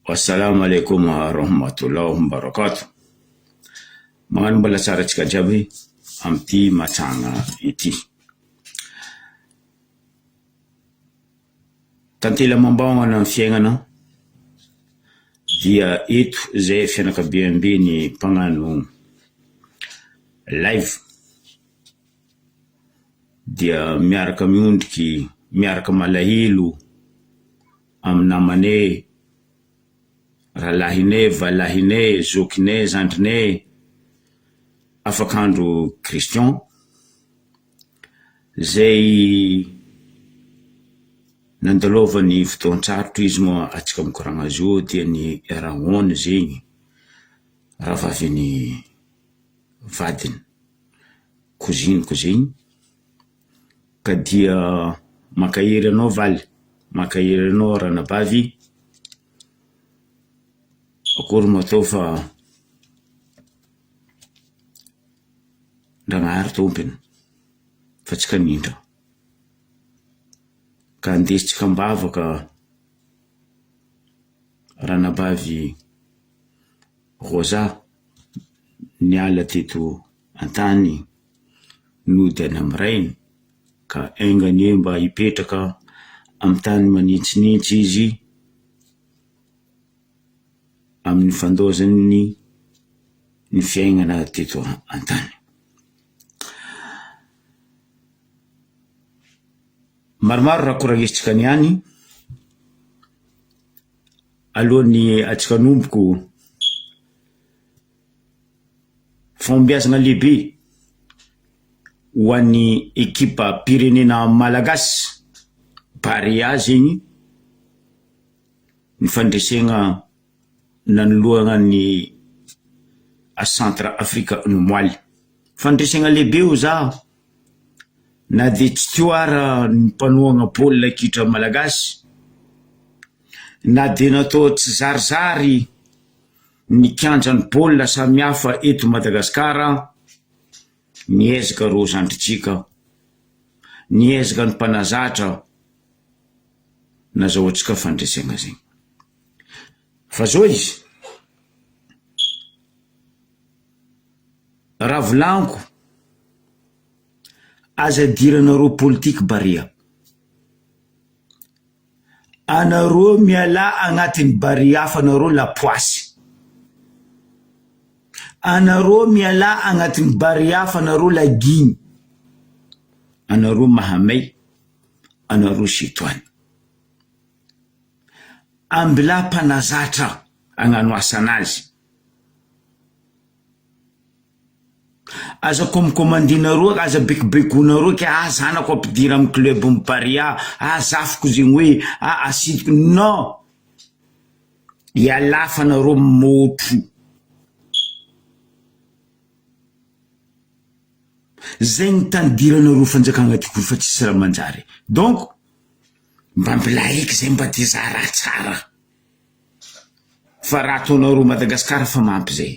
Assalamo alaikum wa rahmatullah wa barakatuh. Magnano mbola tsara antsika jiaby amin'ity matsagna ity. Tantely amam-bahona ny fiaignana dia eto izay fianakaviambe ny mpagnano live dia miaraka miondriky, miaraka malahelo amin'ny namanay, rahalahinay, valahinay, zokinay, zandrinay, afakandro Christian zay nandalovan'ny fotoan-tsarotra izy moa antsika mikoragna azy io dia ny Rahona zegny rahavavin'ny vadiny, cousine-ko zegny. Ka dia mankahery anao valy, mankahery anao ranabavy, akory moa atao fa Ndragnahary tompony fa tsy kanindra. Ka andesintsika am-bavaka ranabavy Rosa niala teto an-tany nody any amin'ny rainy ka enga anie mba hipetraka amin'ny tany manintsinintsy izy amin'ny fandaozany ny fiainana teto an-tany. Maromaro raha koragnetsika niany alohan'ny antsika hanomboka Fahombiazana lehibe ho an'ny ekipam-pirenena malagasy, Barea zegny, ny fandresena nanoloana ny Centre Afrika ny omaly. Fandresena lehibe hoy za na dia tsy teo ara ny mpanohana baolina kitra malagasy, na dia natao tsizarizary Ny kianjan'ny baolina samihafa eto Madagasikara, miezaka ireo zandrintsika, miezaka ny mpanazatra nazahoantsika fandresena zegny. Fa zao izy, raha volagniko, aza idiranareo politiky Barea. Anareo mialà agnatin'ny barea fa nareo la poisse. Anareo mialà agnatin'ny barea fa nareo la guigny. Anareo mahamay, anareo setoany. Ambilà mpanazatra agnano asanazy. Aza komkomandinareo, aza bekobekonareo ke ah zanako ampidira am club ny Barea, ah zafiko zegny hoe, ah asidiko, non! Ialahy fa nareo môtro. Zegny tany idiranareo fanjakagna ty ko fa tsisy raha manjary. Donc mba mbilà eky zay mba te hizaha raha tsara. Fa raha ataonareo Madagascar fa mampy zay.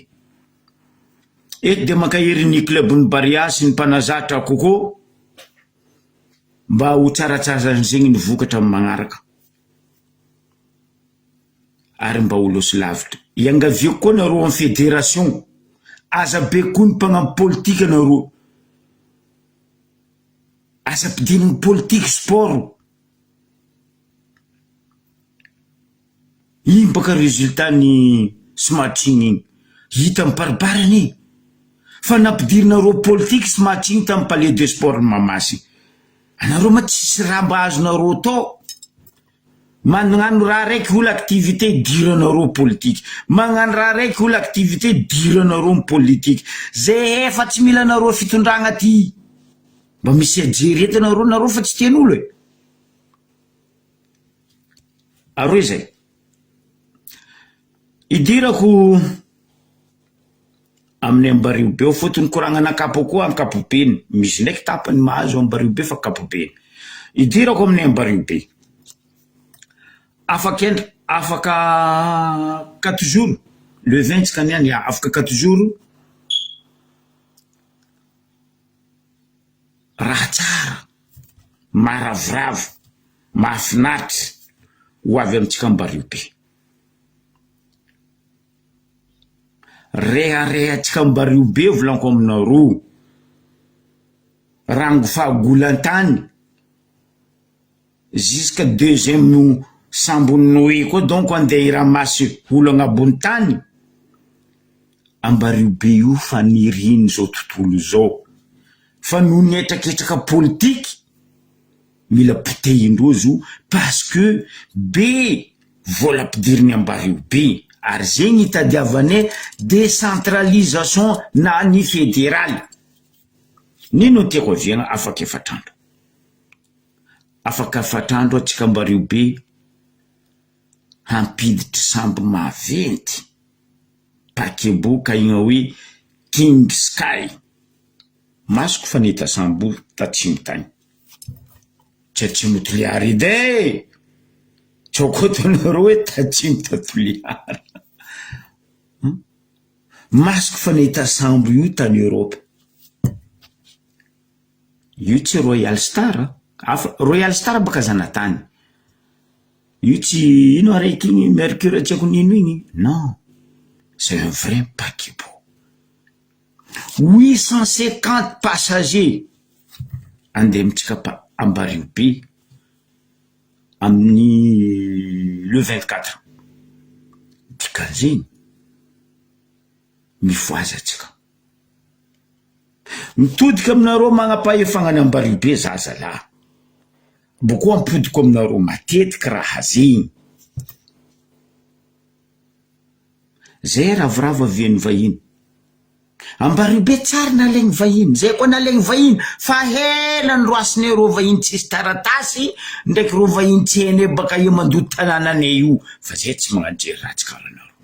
Eto dia mankahery ny club ny Barea sy ny mpanazatra Coco mba ho tsaratsara zegny ny vokatra amin'ny magnaraka ary mba ho losy lavitra. Iangaviako koa nareo amin'ny fédération, aza be koa ny mpagnano politika nareo, aza ampidirina politique sport. Iny baka résultat ny smatching iny, hita mibaribary anie fa nampidirinareo politique smatching tam palais de sport Mahamasina, anareo ma tsisy raha mba azonareo atao, magnano raha raiky olo activité idiranareo politique, magnano raha raiky olo activité idiranareo ny politique, zay efa tsy mila anareo fitondragna aty, mba misy ajery eto nareo, nareo fa tsy tian'olo e. Aroa izay. Idirako amin'ny Ambariobe ao fotony koragnana ankapokoa ankapobeny, misy ndraiky tapany mahazo Ambariobe fa ankapobeny. Idirako amin'ny Ambariobe. Afaka endr- afaka quatre jours, le vingt tsika niany, afaka quatre jours raha tsara. Maravoravo, mahafinaritra ho avy amintsika Ambariobe. Reharehantsika ambario be volaniko aminareo. Rango fahagolan-tany jusqu'à deuxième sambon'i Noé koa donc andeha hiramasy olo agnabon'ny tany. Ambario be io fanirian'izao tontolo izao. Fa noho ny hetraketraka politiky, mila potehin-drozy io parce que be vola ampidiriny ambario be ary zegny itadiavanay décentralisation na ny federaly. Nino no tiako aviagna afaka efatr'andro. Afaka efatr'andro atsika ambario be hampiditry sambo maventy paquebot kahigna hoe King Sky. Masoko fa nahita sambo tatsimo tagny. Tsy atsimo Toliara edy e! Tsy ao koa ataonareo hoe tatsimo ta Toliara. Masoko fa nahita sambo io tany Europe. Io tsy Royal Star a! Hafa, Royal Star baka zanatany. Io tsy ino araiky igny Mercure tsy haiko nino igny, non, c'est un vrai paquebot. 850 passagers andeha amintsika pa Ambarivo be amin'ny le 24. Dikan'izegny mifohaza antsika. Mitodika aminareo manam-pahefagna any Ambarivo be za zalahy. Boko ampodiko aminareo matetiky raha zegny. Zay ravoravo avian'ny vahiny. Ambaribe tsara nalaigny vahiny, zay koa nalaigny vahiny fa hela noroasinay reo vahiny tsisy taratasy ndraiky reo vahiny tsy hainay baka aia mandoto tanànanay io fa zay tsy magnano jery ratsy karaha anareo,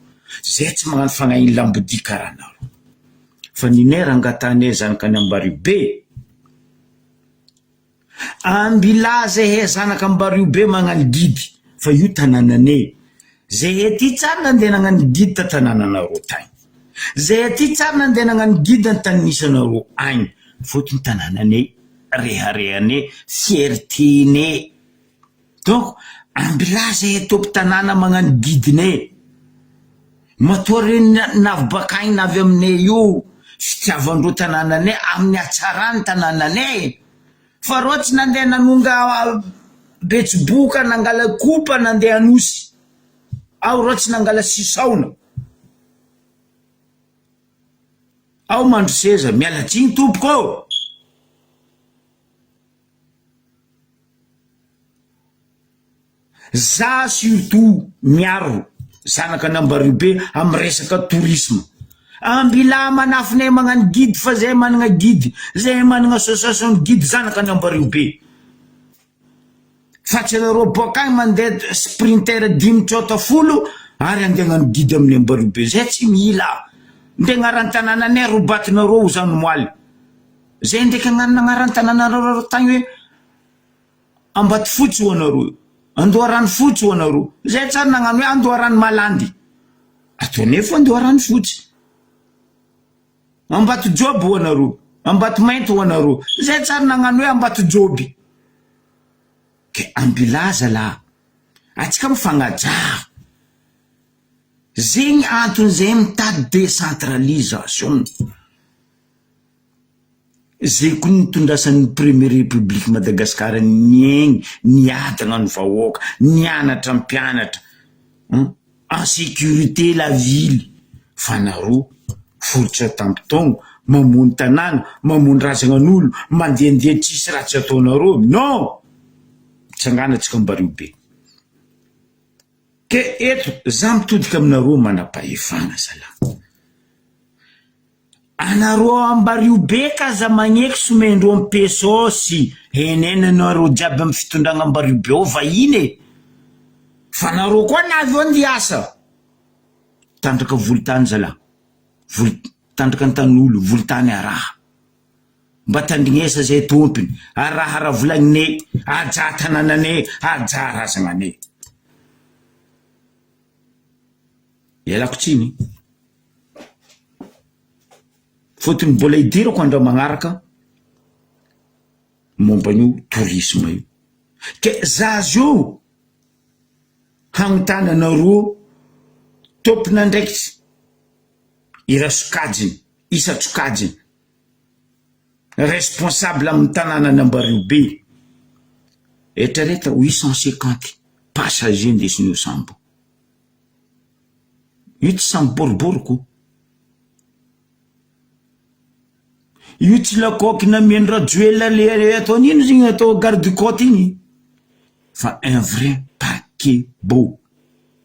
zay tsy magnano fagnahin'ny lambodia karaha anareo fa ninay rangatahanay zanakany Ambaribe. Ambilà zehe zanak Ambario be magnano guide fa io tananane zehe ty tsary nandeha nagnano guide ta tanananareo tagny zehe ty tsary nandeha nagnano guide an tany nisy anareo agny fotony tananane reharehane fierté ne donc ambilà zehe tompo tanàna magnano guide ne matoa reny navy bakagny navy aminay io fitiavandreo tanànanay amin'ny hatsarany tanànanay Fa reo tsy nandeha nanonga Betsiboka nangala kopa nandeha anosy ao reo tsy nangala sisaona ao mandroseza miala tsiny tompoko ô! Za surtout miaro zanaka an'Ambariobe am resaka tourisme. Ambilà manafinay magnano guide fa zay managna guide, zay managna association guide zanaka an'Ambariobe. Fa tsy anareo boaka agny mandeha sprinter dimy tsôta folo ary andeha hagnano guide amin'ny Ambariobe. Zay tsy mila. Ndeha agnaran-tanànanay robatinareo ho zany moaly. Zay ndraiky hagnano agnaran-tanànanareo tagny hoe. Ambatofotsy ho anareo, Andoharanofotsy ho anareo, zay tsary nagnano hoe Andoharanomalandy, ataonay fo Andoharanofotsy, Ambatojoby ho anareo, Ambatomainty ho anareo, zay tsary nagnano hoe Ambatojoby, ke ambilaza lah, atsika mifagnajà, zegny antony zay mitady décentralisation. Zay koa nitondrasan'ny premier république Madagascar niaigny, niadagna ny vahoaka, nianatra mpianatra an, en sécurité la ville, fa nareo foritra tampon-taogno, mamono tanàna, mamono razagnan'olo, mandehandeha tsisy raha tsy ataonareo, non! Mitsangàna antsika mbario be. Ke eto za mitodika aminareo manam-pahefana zalahy. Anareo ambario be k'aza magneky somendreo am pesosy henena anareo jiaby am fitondragna ambario be ao vahiny e! Fa nareo koa navy eo ndiasa tandraka volotany zalah vol tandraka antanolo volotany araha mba tandrignesa zay tompiny araha raha volagnine ajà tananane ajà razagnane. Ialako tsiny. Fotony mbola hidirako andro magnaraka momba an'io tourisme io. Ke za zio hagnontany anareo tompon'andraikitry. Ireo sokajiny, isan-tsokajiny, responsable amin'ny tanànan'i Ambariobe, eritrereto 850 passagers ndesin'io sambo io. Tsy sambo boribory ko. Io tsy lacoque namian'i Rajoelina le ataony ino izy igny atao garde côte igny fa un vrai paquebot.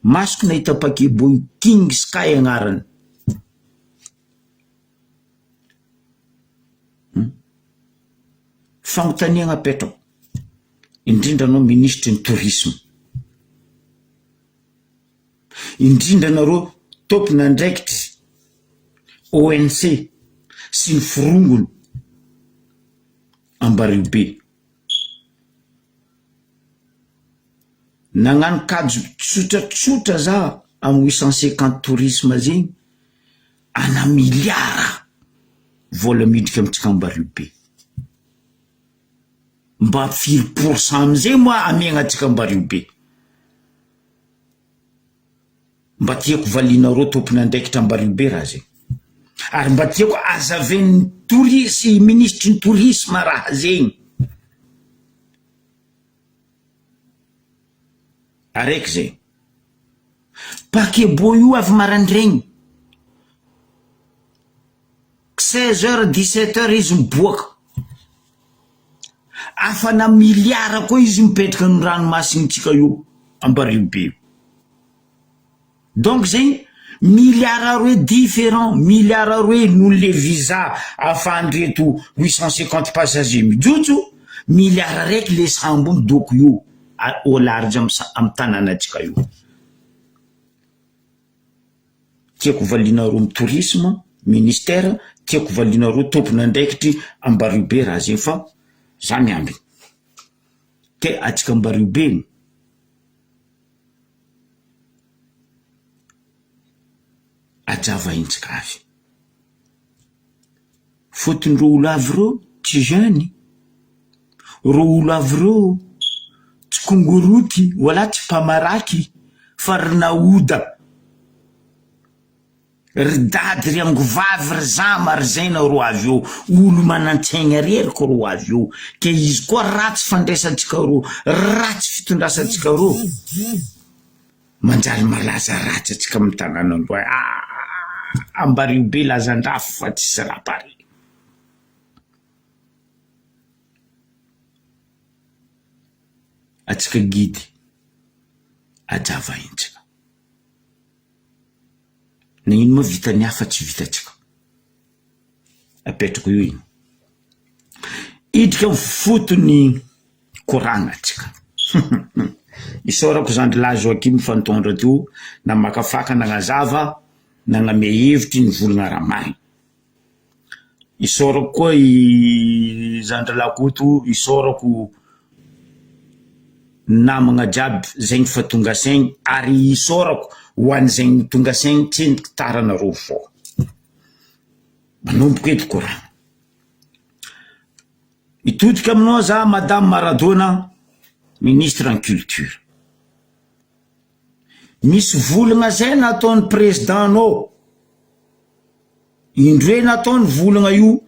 Masoko nahita paquebot io King Sky agnarany. Hum. Fagnontaniagna apetrako, indrindra anao minisitry ny tourisme. Indrindra nareo tompon'andraikitry ONC sy ny forongony Ambariobe. Nagnano kajy tsotratsotra za am 850 tourisme zegny ana milliard vola midriky amitsika Ambariobe. Mba firy pourcent amizay moa amiagna antsika Ambariobe. Mba tiako valianareo tompon'andraikitra Ambariobe raha zay. Ary mba tiako azavain'ny tourisme, minisitry ny tourisme raha zegny. Araiky zay. Paquebot io avy maraindraigny, 16 heures, 17 heures izy miboaka. Afana milliard koa izy mipetraka amin'ny ranomasintsika io Ambariobe io. Donc zegny milliard roe différent, milliard roe noho le visa ahafahan'ireto 850 passagers mijotso, milliard araiky le sambo midoko io au large amy tanànantsika io. Tiako valianareo ny tourisme, ministère, tiako valianareo tompon'andraikitry Ambariobe raha zegny fa za miambigny. Ke atsika Ambariobe igny ajavahintsika avy. Fôtony reo olo avy reo tsy jeune, reo olo avy reo tsy kongoroty wala tsy mpamaraky fa ry naoda, ry dady, ry angovavy, ry zama, ry zaina ro avy eo, olo manan-tsaigna reriky ro avy eo, ke izy koa ratsy fandraisantsika reo, ratsy fitondrasantsika reo. Manjary malaza ratsy atsika amin'ny tanàna androany ah Ambario be lazandrafo fa tsisy raha pare. Atsika guide ajavahintsika. Nagnino moa vitan'ny hafa tsy vitantsika. Apetrako eo iny. Hiditra amin'ny fotony koragna antsika. Isaorako zandry lahy Joachim fa nitondra teo namakafaka nagnazava nagname hevitry nivolagna raha marigny. Isaorako koa i zandry lahy Koto, isaorako namagna jiaby zegny fa tonga saigny ary isaorako ho an'izegny tonga saigny tsendriky tara nareo vao. Manomboka eto koragna. Mitodika aminao za madame Maradona ministre ny culture. Misy volagna zay nataon'ny président nao, indroe nataony volagna io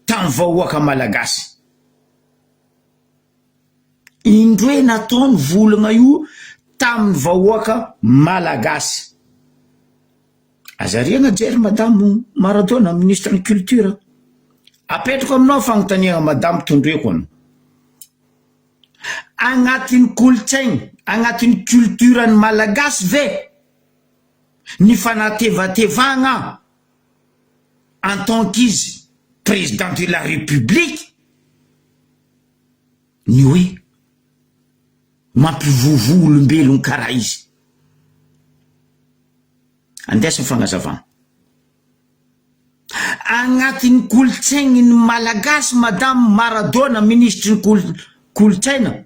tamin'ny vahoaka malagasy. Indroe nataony volagna io tamin'ny vahoaka malagasy. Aza ariana jery madame Maradona ministre ny culture. Apetrako aminao fagnontaniagna madame tondroeko anao. Agnatin'ny kolontsaigny, agnatin'ny culture ny malagasy ve ny fanatevatevagna en tant qu'izy président de la république ny hoe mampivovo olombelogno karaha izy? Andeha ny fagnazavana. Agnatin'ny kolontsaigny ny Malagasy Madame Maradona minisitry ny kolo kolontsaina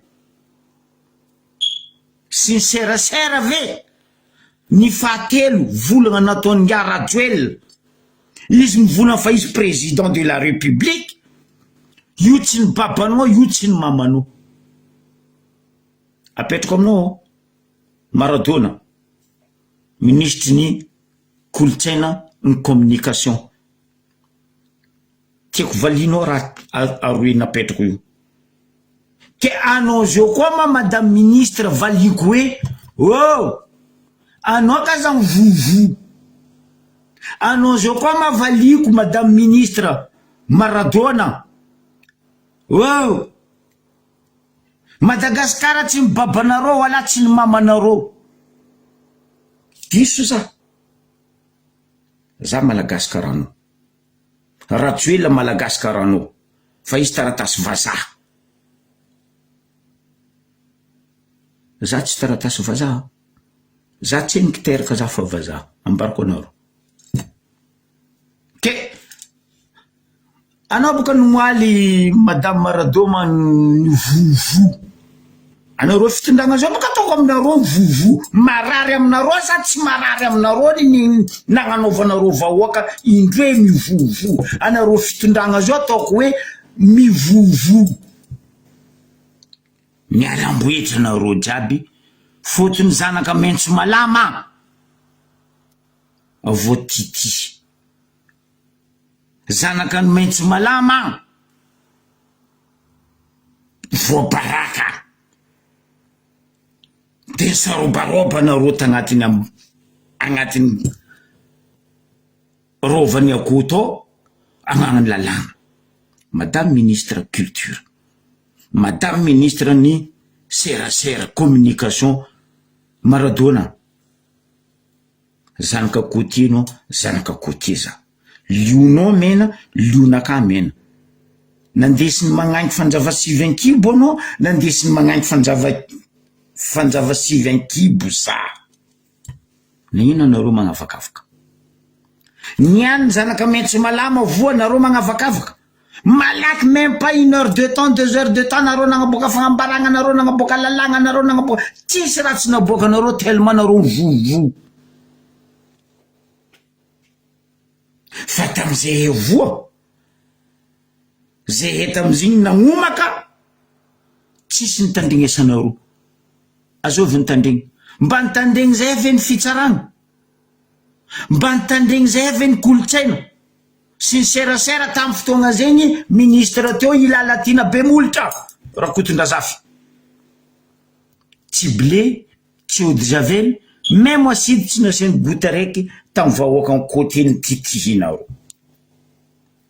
sy ny serasera ve ny fahatelo volagna nataon'ingahy Rajoelina izy mivolagna fa izy président de la république io tsy ny babanao io tsy ny mamanao apetrako aminao Maradona minisitry ny kolontsaina. ny communication. Tiako valianao raha aroe napetrako io. Ke anao zao koa ma madame ministre valiako hoe oh! Anao ka zany vovo. Anao zao koa ma valiako madame ministre Maradona oh! Madagascar tsy ny babanareo wala tsy ny mamanareo. Diso za. Za malagasy karanao. Rajoelina malagasy karanao fa izy taratasy vazaha. Za tsy taratasy vazaha. Za tsy niteraka za fa vazaha. Ambarako anareo. Ke Anao boka nomaly madame Maradoma nivovo. Anareo fitondragna zao boka ataoko aminareo mivovo. Marary aminareo sa tsy marary aminareo ny nagnanaovanareo vahoaka indroe mivovo. Anareo fitondragna zao ataoko hoe mivovo. Miarambohitra anareo jiaby fôtony zanaka mentso malama voatity. Zanaka ny maitso malama voabaraka de nisarobaroba nareo tagnatiny am agnatiny rovan'ny akoho tao agnanany lalàna madame ministre culture madame ministre ny serasera communication maradona Zanaka côtier enao, zanaka côtier za. Lionao mena, lionakah mena. Nandesiny magnangy fanjava sivy ankibo anao, nandesiny magnangy fanjava fanjava sivy ankibo za. Nagnino anareo magnavakavaka? Niany zanaka maitso malama voa nareo magnavakavaka? Malaky même pas une heure de temps, deux heures de temps nareo nagnaboaka fagnambaragna nareo nagnaboaka lalàgna nareo nagnaboaka tsisy raha tsy naboakanareo tellement nareo mivovoa. Fa tam'izay voa, zay tam'zigny nagnomaka tsisy nitandrignesanareo. Azovy nitandregny? Mba nitandregny zay ve ny fitsaragna? Mba nitandregny zay ve ny kolontsaina? Sy ny serasera tam fotoagna zegny ministre teo i Lalatiana Bemolotra Rakotondrazafy. Tsy blé, tsy eau de javel, meme acide tsy nasiany goutte araiky tam vahoaka ny côté nititihinareo.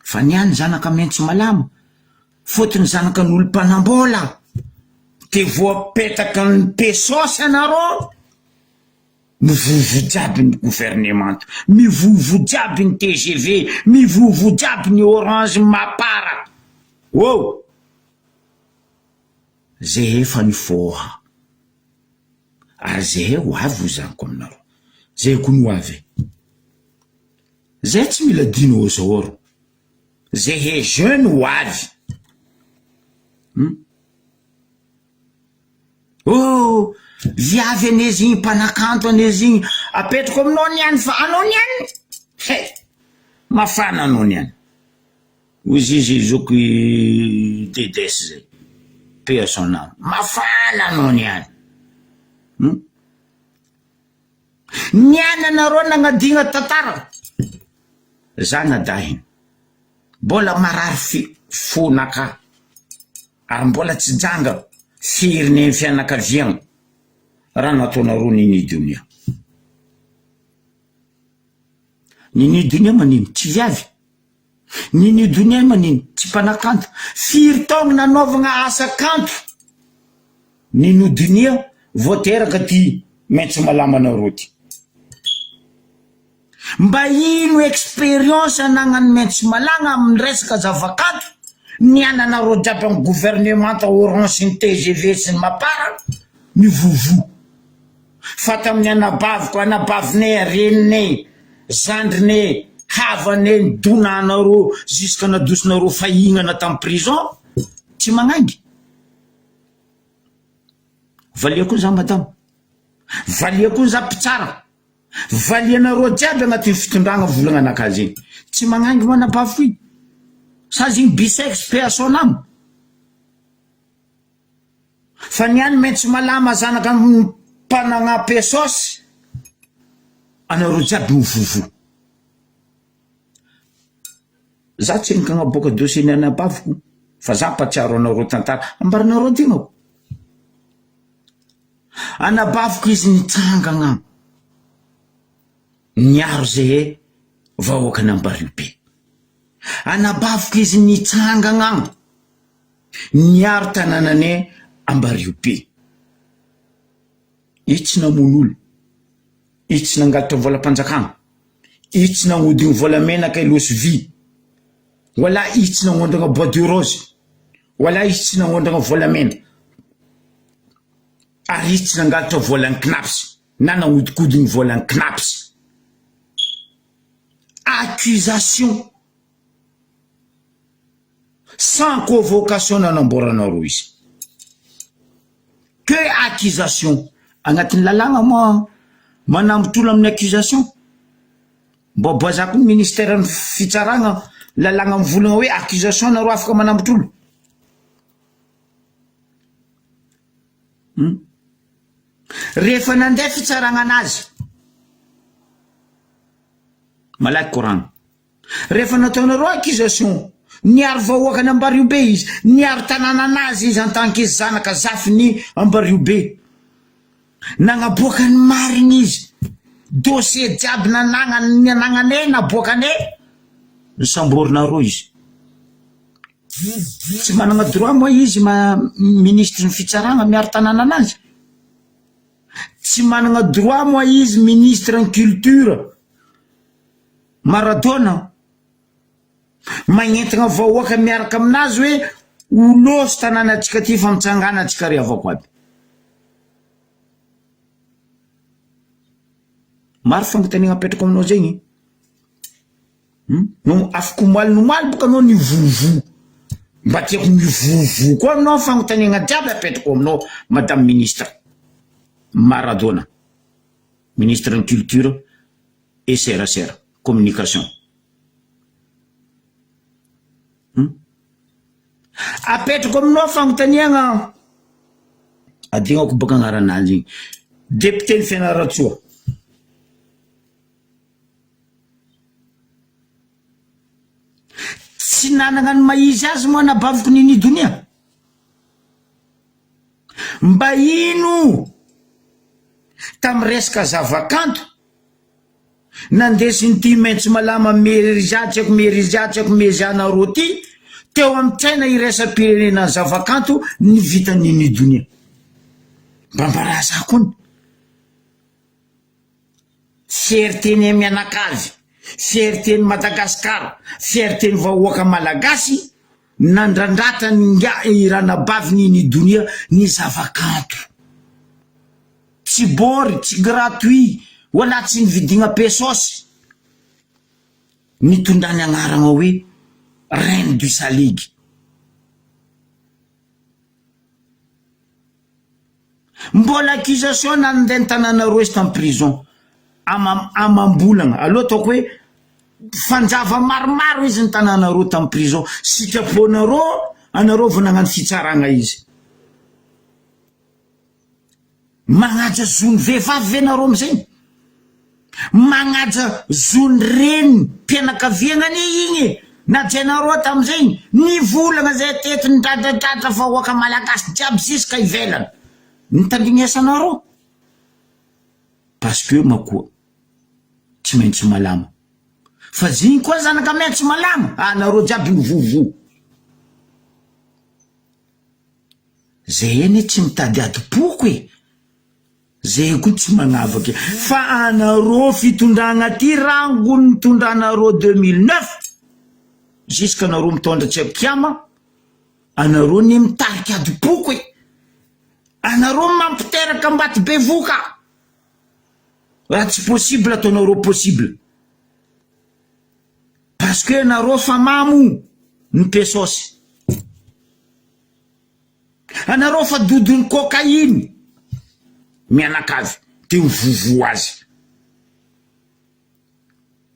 Fa ny any zanaka mentso malama, fôtony zanaka n'olo mpanambola de voapetaka ny pesos anareo. Mivovo jiaby ny gouvernemanta, mivovo jiaby ny tgv, mivovo jiaby ny orange mapar. Oh! Zehe efa nifoha. Ary zehe ho avy hoy zanako aminareo. Zehe koa no ho avy e. Zehe tsy mila dinosaure. Zehe jeune ho avy. Hum. Oh! Viavy anie izy igny, mpanakanto anie izy igny, apetrako aminao niany fa anao niany he! Mafana anao niany. Hoy izy izy zoky Dedes zay, paix à son âme, mafana anao niany. Hum! Niany anareo nagnadigna tantara, zanadahiny, mbola marary fi- fonakahy. Ary mbola tsy janga firy ny fianakaviagna raha nataonareo Nini Donia. Nini Donia manino? Tsy viavy? Nini Donia manino? Tsy mpanakanto? Firy taogno nanaovagna asa kanto Nino Donia vao teraka ty maitso malama nareo ty. Mba ino experience anagnan'i Maitsomalagna amin'ny resaka zavakanto niananareo jiaby amin'ny gouvernemanta orange sy ny tgv sy ny mapar mivovo fa tamin'ny anabaviko anabavinay reninay zandrinay havanay nidona anareo jusque nadosonareo fahignana tamin'ny prison tsy magnaingy valia koa za madama valia koa za mpitsara Valianareo jiaby agnatin'ny fitondragna volagna anakahy zegny. Tsy magnangy manam-pahafoy. Sa zegny bisex paix à son âme. Fa ny any maitso malama zanaka mpanagna pesos anareo jiaby mivovo. Za tsy nikagnamboaka dossier ny anabaviko fa za mpatsiaro anareo tantara ambaranareo tegnako. Anabaviko izy nitsangagna niaro zehe vahoakan'Ambariobe. Anabaviko izy nitsangagna niaro tanànanay Ambariobe. Izy tsy namono olo, izy tsy nangalatra volam-panjakana, izy tsy nagnodigny volamena kay losy vy, wala izy tsy nagnondragna bois de rose, wala izy tsy nagnondragna volamena, ary izy tsy nangalatra volan'ny Cnaps na nagnodikodigny volan'ny Cnaps. Accusation sans convocation nanamboaranareo izy. Que accusation? Agnatin'ny lalàgna moa manambotra olo amin'ny accusation? Mba boaza koa ny ministère ny fitsaragna lalàgna mivolagna hoe accusation nareo afaka manambotra olo? Hum. Rehefa nandeha fitsaragna anazy, malaky koragna. Rehefa nataonareo accusation, niaro vahoakan'i Ambariobe izy, niaro tanànanazy izy en tant que zanaka zafin'i Ambariobe. Nagnaboaka ny marigny izy, dossier jiaby nanagnany nanagnanay naboakanay, nosamborinareo izy. Tsy managna droit moa izy ma ministre ny fitsaragna miaro tanànanazy? Tsy managna droit moa izy ministre ny culture? Maradona magnentagna vahoaka miaraka aminazy hoe ho lôsy tanànatsika ty fa mitsangàna atsika ry havako aby. Maro fagnontaniagna apetrako aminao zegny. Hum no afaka omaly ny omaly boka anao nivovo. Mba tiako mivovo koa aminao fagnontaniagna jiaby apetrako aminao madame ministre Maradona ministre ny culture et serasera, communication. Hum. Apetrako aminao fagnontaniagna adignako boka agnarananjy igny. Député ny Fianarantsoa. Tsy nanagna ny maha izy azy moa anabaviko Nini Donia? Mba ino tam resaka zavakanto nandesin'ity maitso malama Meriza tsy haiko Meriza tsy haiko Mezia nareo ty teo am tsaina iraisam-pirenena ny zavakanto ny vitan'i Nini Donia? Mba ambaraza kony. Fierté ny mianakavy, fierté ny Madagascar, fierté ny vahoaka malagasy nandrandratan ingahy ranabavy Nini Donia ny zavakanto. Tsy bory, tsy gratuit, wala tsy nividigna pesos nitondrany agnaragna hoe reine du salegy. Mbola accusation nandeha ny tanàna roa izy tam prison ama amam-bolagna aleo ataoko hoe fanjava maromaro izy ny tanàna roa tam prison sitraponareo anareo vao nagnano fitsaragna izy magnaja zon'ny vehivavy ve nareo amizegny Magnaja zon'ny reny mpianakaviagna anie igny e! Najainareo tamizegny nivolagna zay teto nidradradradra vahoaka malagasy jiaby ziska ivelany nitandrignesanareo parce que makoa tsy maintsy malama fa zigny koa zanaka maintso malama anareo jiaby mivovo zay anie tsy mitady adim-poko e! Zay koa tsy magnavaka e! Fa anareo fitondragna ty rangony nitondranareo 2009 jusque anareo mitondra tsy haiko kiama, anareo anie mitarika adim-poko e! Anareo mampiteraka ambato bevoka! Raha tsy possible ataonareo possible parce que anareo fa mamo ny pesos. Anareo fa dodon'ny cocaïne mianakavy de mivovo azy.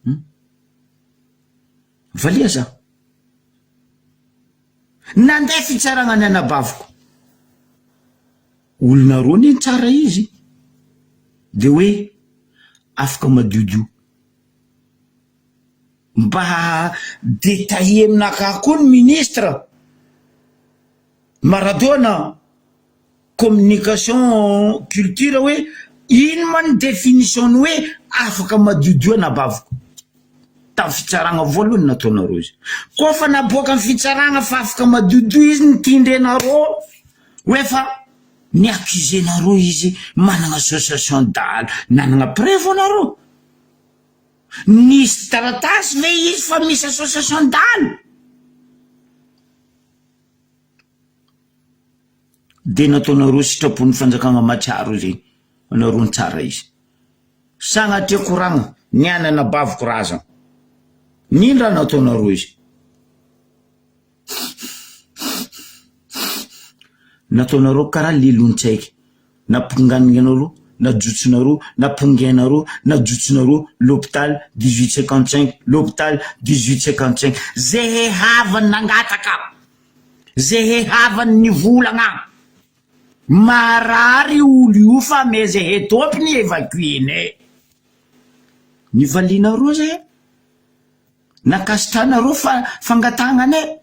Hum. Valia za. Nandeha fitsaragna ny anabaviko. Olona roa anie tsara izy. De hoe afaka madiodio. Mba détailler aminakahy koa ny ministre Maradona communication culture hoe ino ma ny définition ny hoe afaka madiodio anabaviko tamin'ny fitsaragna voalohany nataonareo izy koa fa naboaka ny fitsaragna fa afaka madiodio izy nitindrenareo hoe fa ni accuser-nareo izy managna association dahalo nanagna preuve anareo Nisy taratasy ve izy fa misy association dahalo? De nataonareo sitrapon'ny fanjakana mahatsiaro zegny, anareo ny tsara izy. Sagnatria koragna, ny an'ny anabaviko razana. N'ino raha nataonareo izy? Nataonareo karaha lelon-tsaiky. Namponganinareo, najotsonareo, nampongainareo, najotsonareo l'hôpital 18 55, l'hôpital 18 55. Zehe havany nangataka, zehe havany nivolagna. Marary olo io fa me zehe tompony évacuer-nay. Nivalianareo zehe, nankasitranareo fa fangatahagnanay.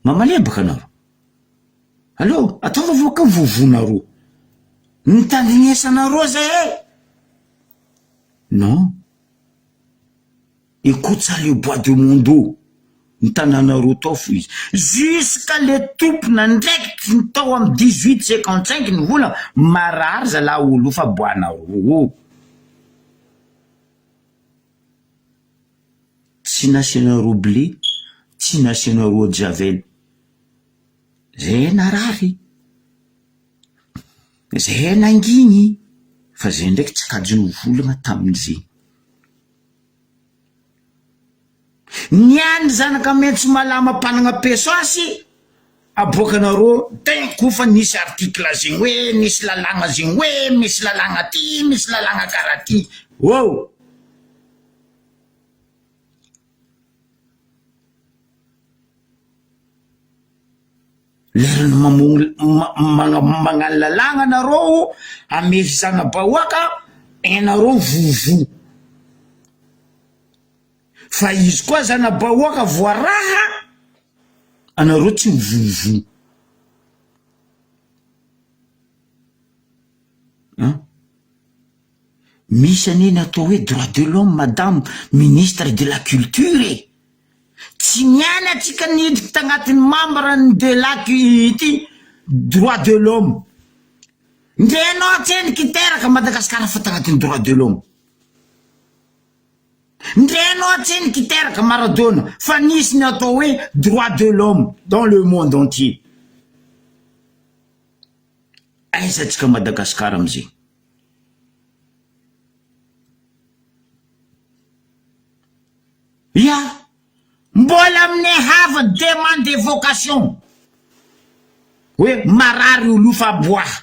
Mamalebaka anareo. Aleo ataovy avoaka vovonareo. Nitandrinesanareo zay e! Non. Écoute ça le bois de mon dos. Ny tananareo tao fo izy. Jusqu'à le tompon'andraikitry ny tao amin'ny 18 55 ny vola marary zalahy olo fa boanareo. Tsy nasianareo blé, tsy nasianareo eau de javel. Zay narary, zay nangigny, fa zay ndraiky tsy kajin'ny volagna tamin'izegny. Ny an'ny zanaka maitso malama mpanagna pesasy aboakanareo d'un coup fa nisy article zegny hoe, nisy lalàgna zegny hoe, misy lalàgna ty, misy lalàgna karaha ty, oh! Lerany mamono magnano lalàgna nareo hamehezana bahoaka enareo vovo fa izy koa zana-bahoaka voaraha anareo tsy mivovo an! Misy anie ny atao hoe droit de l'homme madame ministre de la culture e! Tsy niaina antsika niditra tagnatin'ny membre ny de la ity droit de l'homme. Ndre anao atsendriky hiteraka Madagascar fa tagnatin'ny droit de l'homme. Ndre anao atsendriky hiteraka Maradona fa nisy ny atao hoe droit de l'homme dans le monde entier. Aiza antsika Madagascar amizegny? Ya! Mbola amin'ny hava demande d'évocation hoe marary olo io fa aboaha.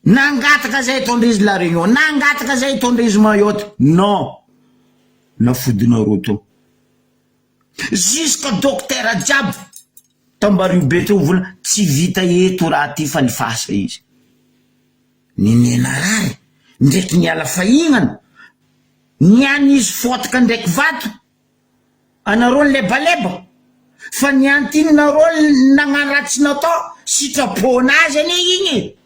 Nangataka zay hitondra izy la réunion, nangataka zay hitondra izy Mayotte, non! Nafodinareo teo. Jusque docteur jiaby tambario be teo vola tsy vita eto raha ty fa nifasa izy. Nene narary ndraiky niala fahignana, niany izy fotaka ndraiky vato, anareo nilebaleba, fa niany ty nareo nagnano raha tsy natao, sitraponazy anie igny e,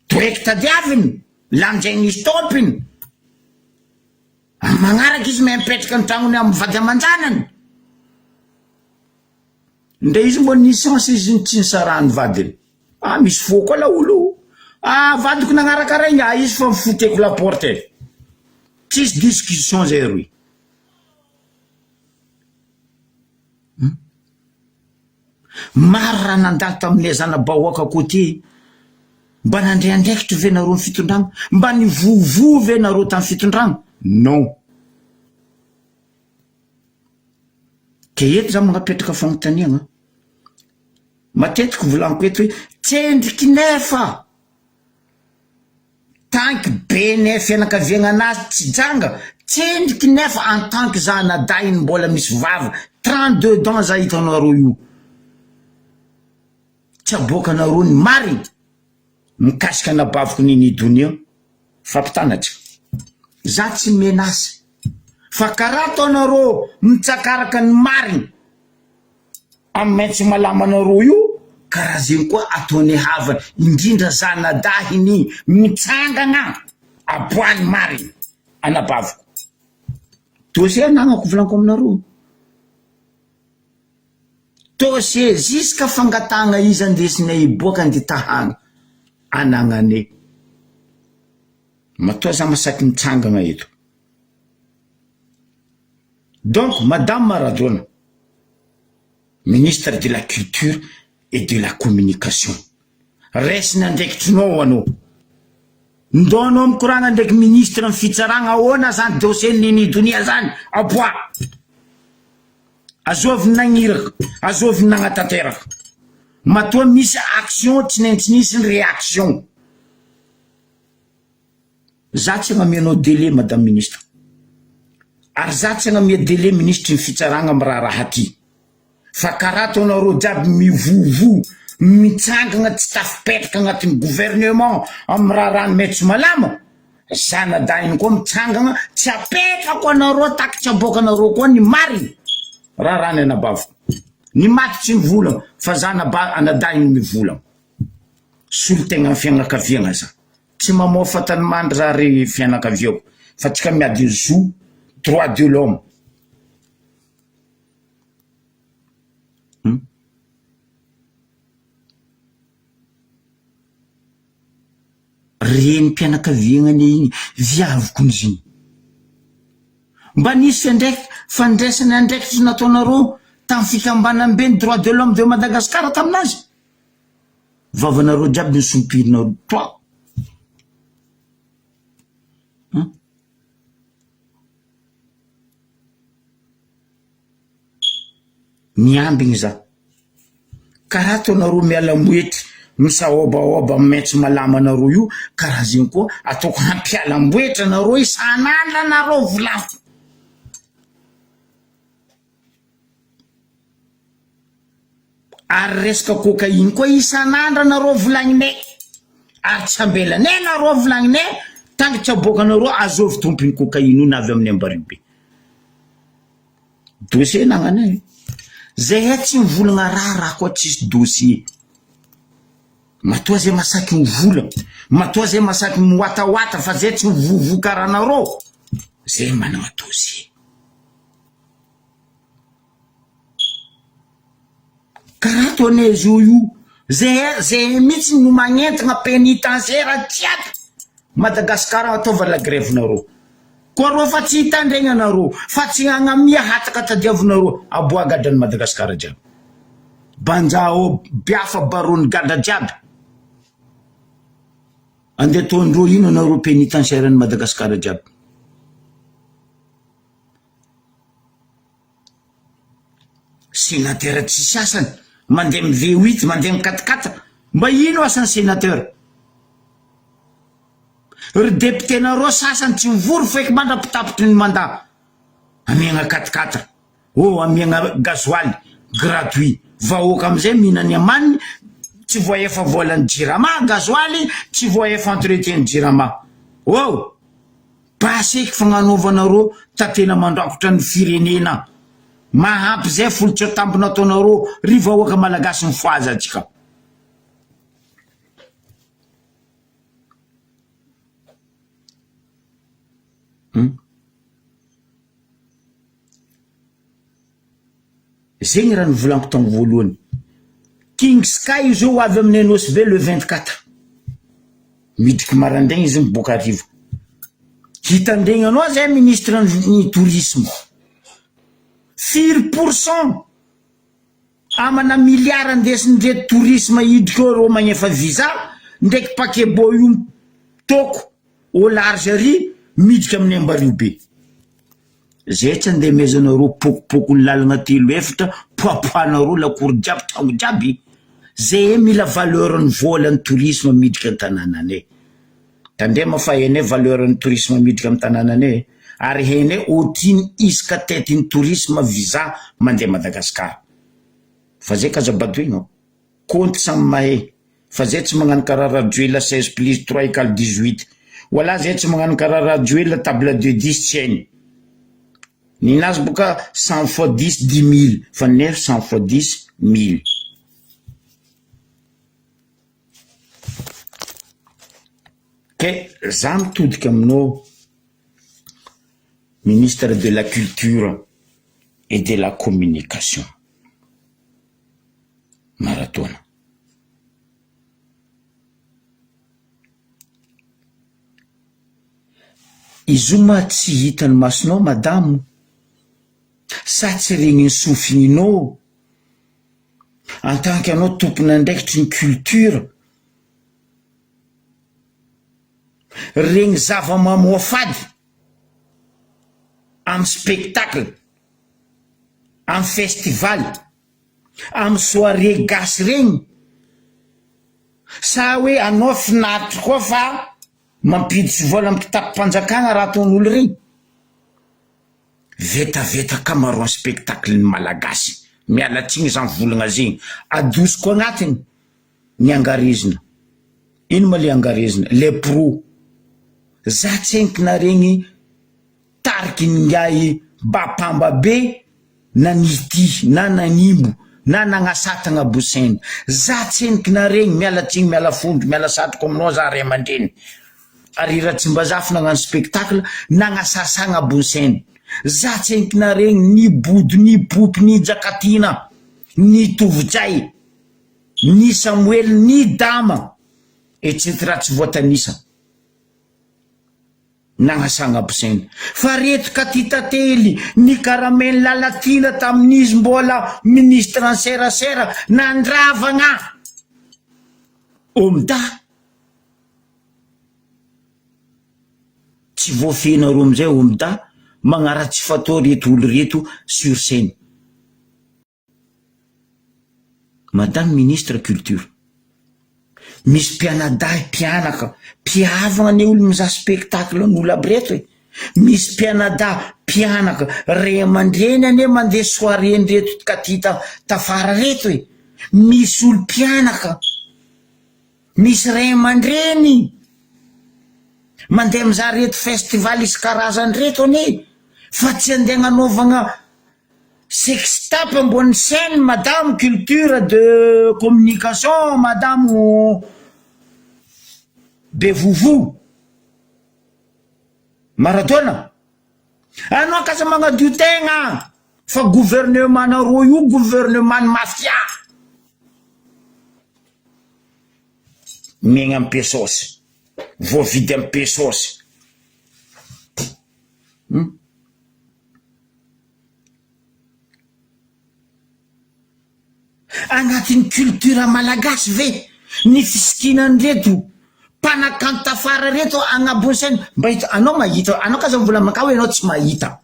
toeky tadiaviny, lanjain'izy tompiny. Amin'ny magnaraka izy mahay mipetraka ny tragnony amin'ny vady aman-janany. Ndre izy mbô nisy chance izy tsy nisarahan'ny vadiny. Ah misy fo koa laolo io. Ah vadiko nagnaraka regny, ah izy fa mifoteko la porte e. Tsisy discussion zay roy. Hum. Maro raha nandalo tamin'ilay zana-bahoaka koa ty. Mba nandray andraikitra ve nareo ny fitondrana? Mba nivovoa ve nareo tamin'ny fitondrana? Non. Ke eto za magnapetraka fagnontaniagna. Matetiky volaniko eto hoe tsendriky nefa Tanky be ne fianakaviagna anazy tsy janga, tsendriky nefa en tant que za anadahiny mbola misy vava, 32 dents za hitanareo io, tsy aboakanareo ny marigny. Mikasika anabaviko Nini Donia fampitanatra. Za tsy menace fa karaha ataonareo mitsakaraka ny marigny am maitso malama anareo io karaha zegny koa ataony havany indrindra zanadahiny mitsangagna aboahy marigny anabaviko. Dossier anagnako volaniko aminareo. Dossier jusqu'à fangatahagna izy andesinay hiboaka andeha tahagna anagnanay. Matoa za masaky mitsangagna eto. Donc madame Maradona, ministre de la culture et de la communication, raisina andraikitrinao anao. Ndao anao mikoragna ndraiky ministre ny fitsaragna ahoana zany dossier Nini Donia zany, aboaha. Azovy ny nagniraka, azovy ny nagnatanteraka. Matoa misy action tsy maintsy misy ny réaction. Za tsy agnamia anao délai madame ministre. Ary za tsy agnamia délai minisitry ny fitsaragna am raharaha ty. Fa karaha ataonareo jiaby mivovo, mitsangagna tsy tafipetraka agnatin'ny gouvernement am raharaha ny maitso malama, zanadahiny koa mitsangagna tsy apetrako anareo taky tsy aboakanareo koa ny marigny raharaha ny anabaviko. Ny maty tsy mivolagna fa zanaba anadahiny mivolagna. Solontegnan'ny fiagnakaviagna za. Tsy mamoa tany mandry za ry fianakaviako fa tsika miady ny zo, droit de l'homme. Hum. Renim-pianakaviagna anie igny, viaviko izy igny. Mba nisy andraik- fandraisana andraikitry nataonareo tamin'ny fikambanambe ny droit de l'homme de Madagascar taminazy? Vavanareo jiaby nisompirinareo toi. Hum. Miambigny za. Karaha ataonareo miala moetry misahobahoba am maitso malama anareo io karaha zegny koa ataoko hampiala amboetra anareo isan'andro anareo volako. Ary resaka cocaïne koa isan'andro anareo volagninay ary tsy ambelanay nareo volagninay tant que tsy aboakanareo azovy tompony cocaïne io na avy amin'ny Ambaribe. Dossier nagnanay. Zahay tsy mivolagna raha raha koa tsisy dossier. Matoa zay masaky mivola, matoa zay masaky miwatawata fa zay tsy mivovo karaha anareo, zay managna dossier. Karaha ataonay zao io, zay zay mihitsy no magnentagna pénitentiaire jiaby Madagascar ataova la grève nareo. Koa reo fa tsy hitandregny anareo, fa tsy hagnamia hataka tadiavinareo, aboaha gadran'i Madagascar jiaby. Banjao biafa barony gadra jiaby. Andeha ataondreo ino anareo pénitentiaire an'i Madagascar jiaby. Sénateur tsisy asany, mandeha am V huit, mandeha am quatre quatre, mba ino asany sénateur? Ry député nareo sasany tsy mivory feky mandra-pitapitry ny mandat, amiagna quatre quatre, oh amiagna gasoil gratuit, vahoaka amizay mihinany amaniny, tsy voahefa volan'ny jirama gasoil, tsy voahefa entretien ny jirama, oh! Basy eky fagnanaovanareo tatena mandrakotra ny firenena. Mahampy zay folotsatambo nataonareo ry vahoaka malagasy mifohaza antsika. Hum. Zegny raha nivolaniko tam voalohany. King Sky io zao ho avy aminay Nosy Be le 24. Midriky marandraigny izy miboaka hariva. Hitandregny anao zay ministre ny tourisme. Firy pour cent amana milliard andesindreto tourisme hidriky eo reo magnefa visa ndraiky paquebot io mitôko au large ary midriky aminay Ambariho be. Zay tsy andeha amezanareo pokopokony lalagna telo efatra poapoahanareo lakoro jiaby tragno jiaby zay mila valeur ny vola ny tourisme miditra an-tanànanay tandrema fa hainay valeur ny tourisme miditra am tanànanay ary hainay otrino isaka tete ny tourisme visa mandeha Madagascar fa zay k'aza badoigna kaonty samy mahay. Fa zay tsy magnano karaha Rajoelina 16 plus 3 égale 18. Wallah zay tsy magnano karaha Rajoelina table de 10 tsy hainy. Ninazy boka 100 fois 10 10000 fa neuf 100 fois 10 mille. Ke za mitodika aminao ministre de la culture et de la communication Maradona. Izy io ma tsy hitan'ny masonao madamo sa tsy regnin'ny sofininao en tant que anao tompon'andraikitry ny culture regny zava-mamoafady amy spectacle amy festival amy soirée gasy regny sa hoe anao finaritry koa fa mampiditsy vola amy kitapom-panjakana raha ataon'olo regny? Vetaveta ankamaroan'ny spectacle ny malagasy, miala tsiny za mivolagna zegny, adosiko agnatiny ny angarezina, ino ma le angarezina? Le pro, za tsy entina regny tariky ingahy bapamba be nanity na nanimbo na nagnasatagna bosaina, za tsy entina regny, miala tsiny miala fondro miala satroko aminao za ray aman-dreny. Ary i Ratsimbazafy nagnano spectacle nagnasasa agnabon'ny scène. Za tsy entina regny ni Bodo ni Poopy ni Njakatiana ni Tovojay ni Samoela ni Dama etc tsy voatanisa nagnasa agnabo scène. Fa reto Katitately ny Karamely Lalatiana tamin'izy mbola ministre ny serasera nandravagna Omda. Tsy voafehinareo amizay OMDA magnaratsy fatao reto olo reto sur scène. Madame ministre culture, misy mpianadahy mpianaka mpihavagna anie olo mizaha spectacle n'olo aby reto e, misy mpianadahy mpianaka ray aman-dreny anie mandeha soirée ndreto katita tafara reto e, misy olo mpianaka. Misy ray aman-dreny mandeha mizaha reto festival isan-karazany reto anie fa tsy andeha agnanaovagna sextape ambony scène madame culture de communication madame be vovo Maradona anao k'aza magnadio tegna fa gouvernement nareo io gouvernement ny mafia. Miaigna am pesosy, voavidy am pesosy. Hum. Agnatin'ny culture malagasy ve ny fisikinan'ireto mpanakanto tafara reto agnabon'ny scène mba hita anao mahita anao k'aza mbola mankao enao tsy mahita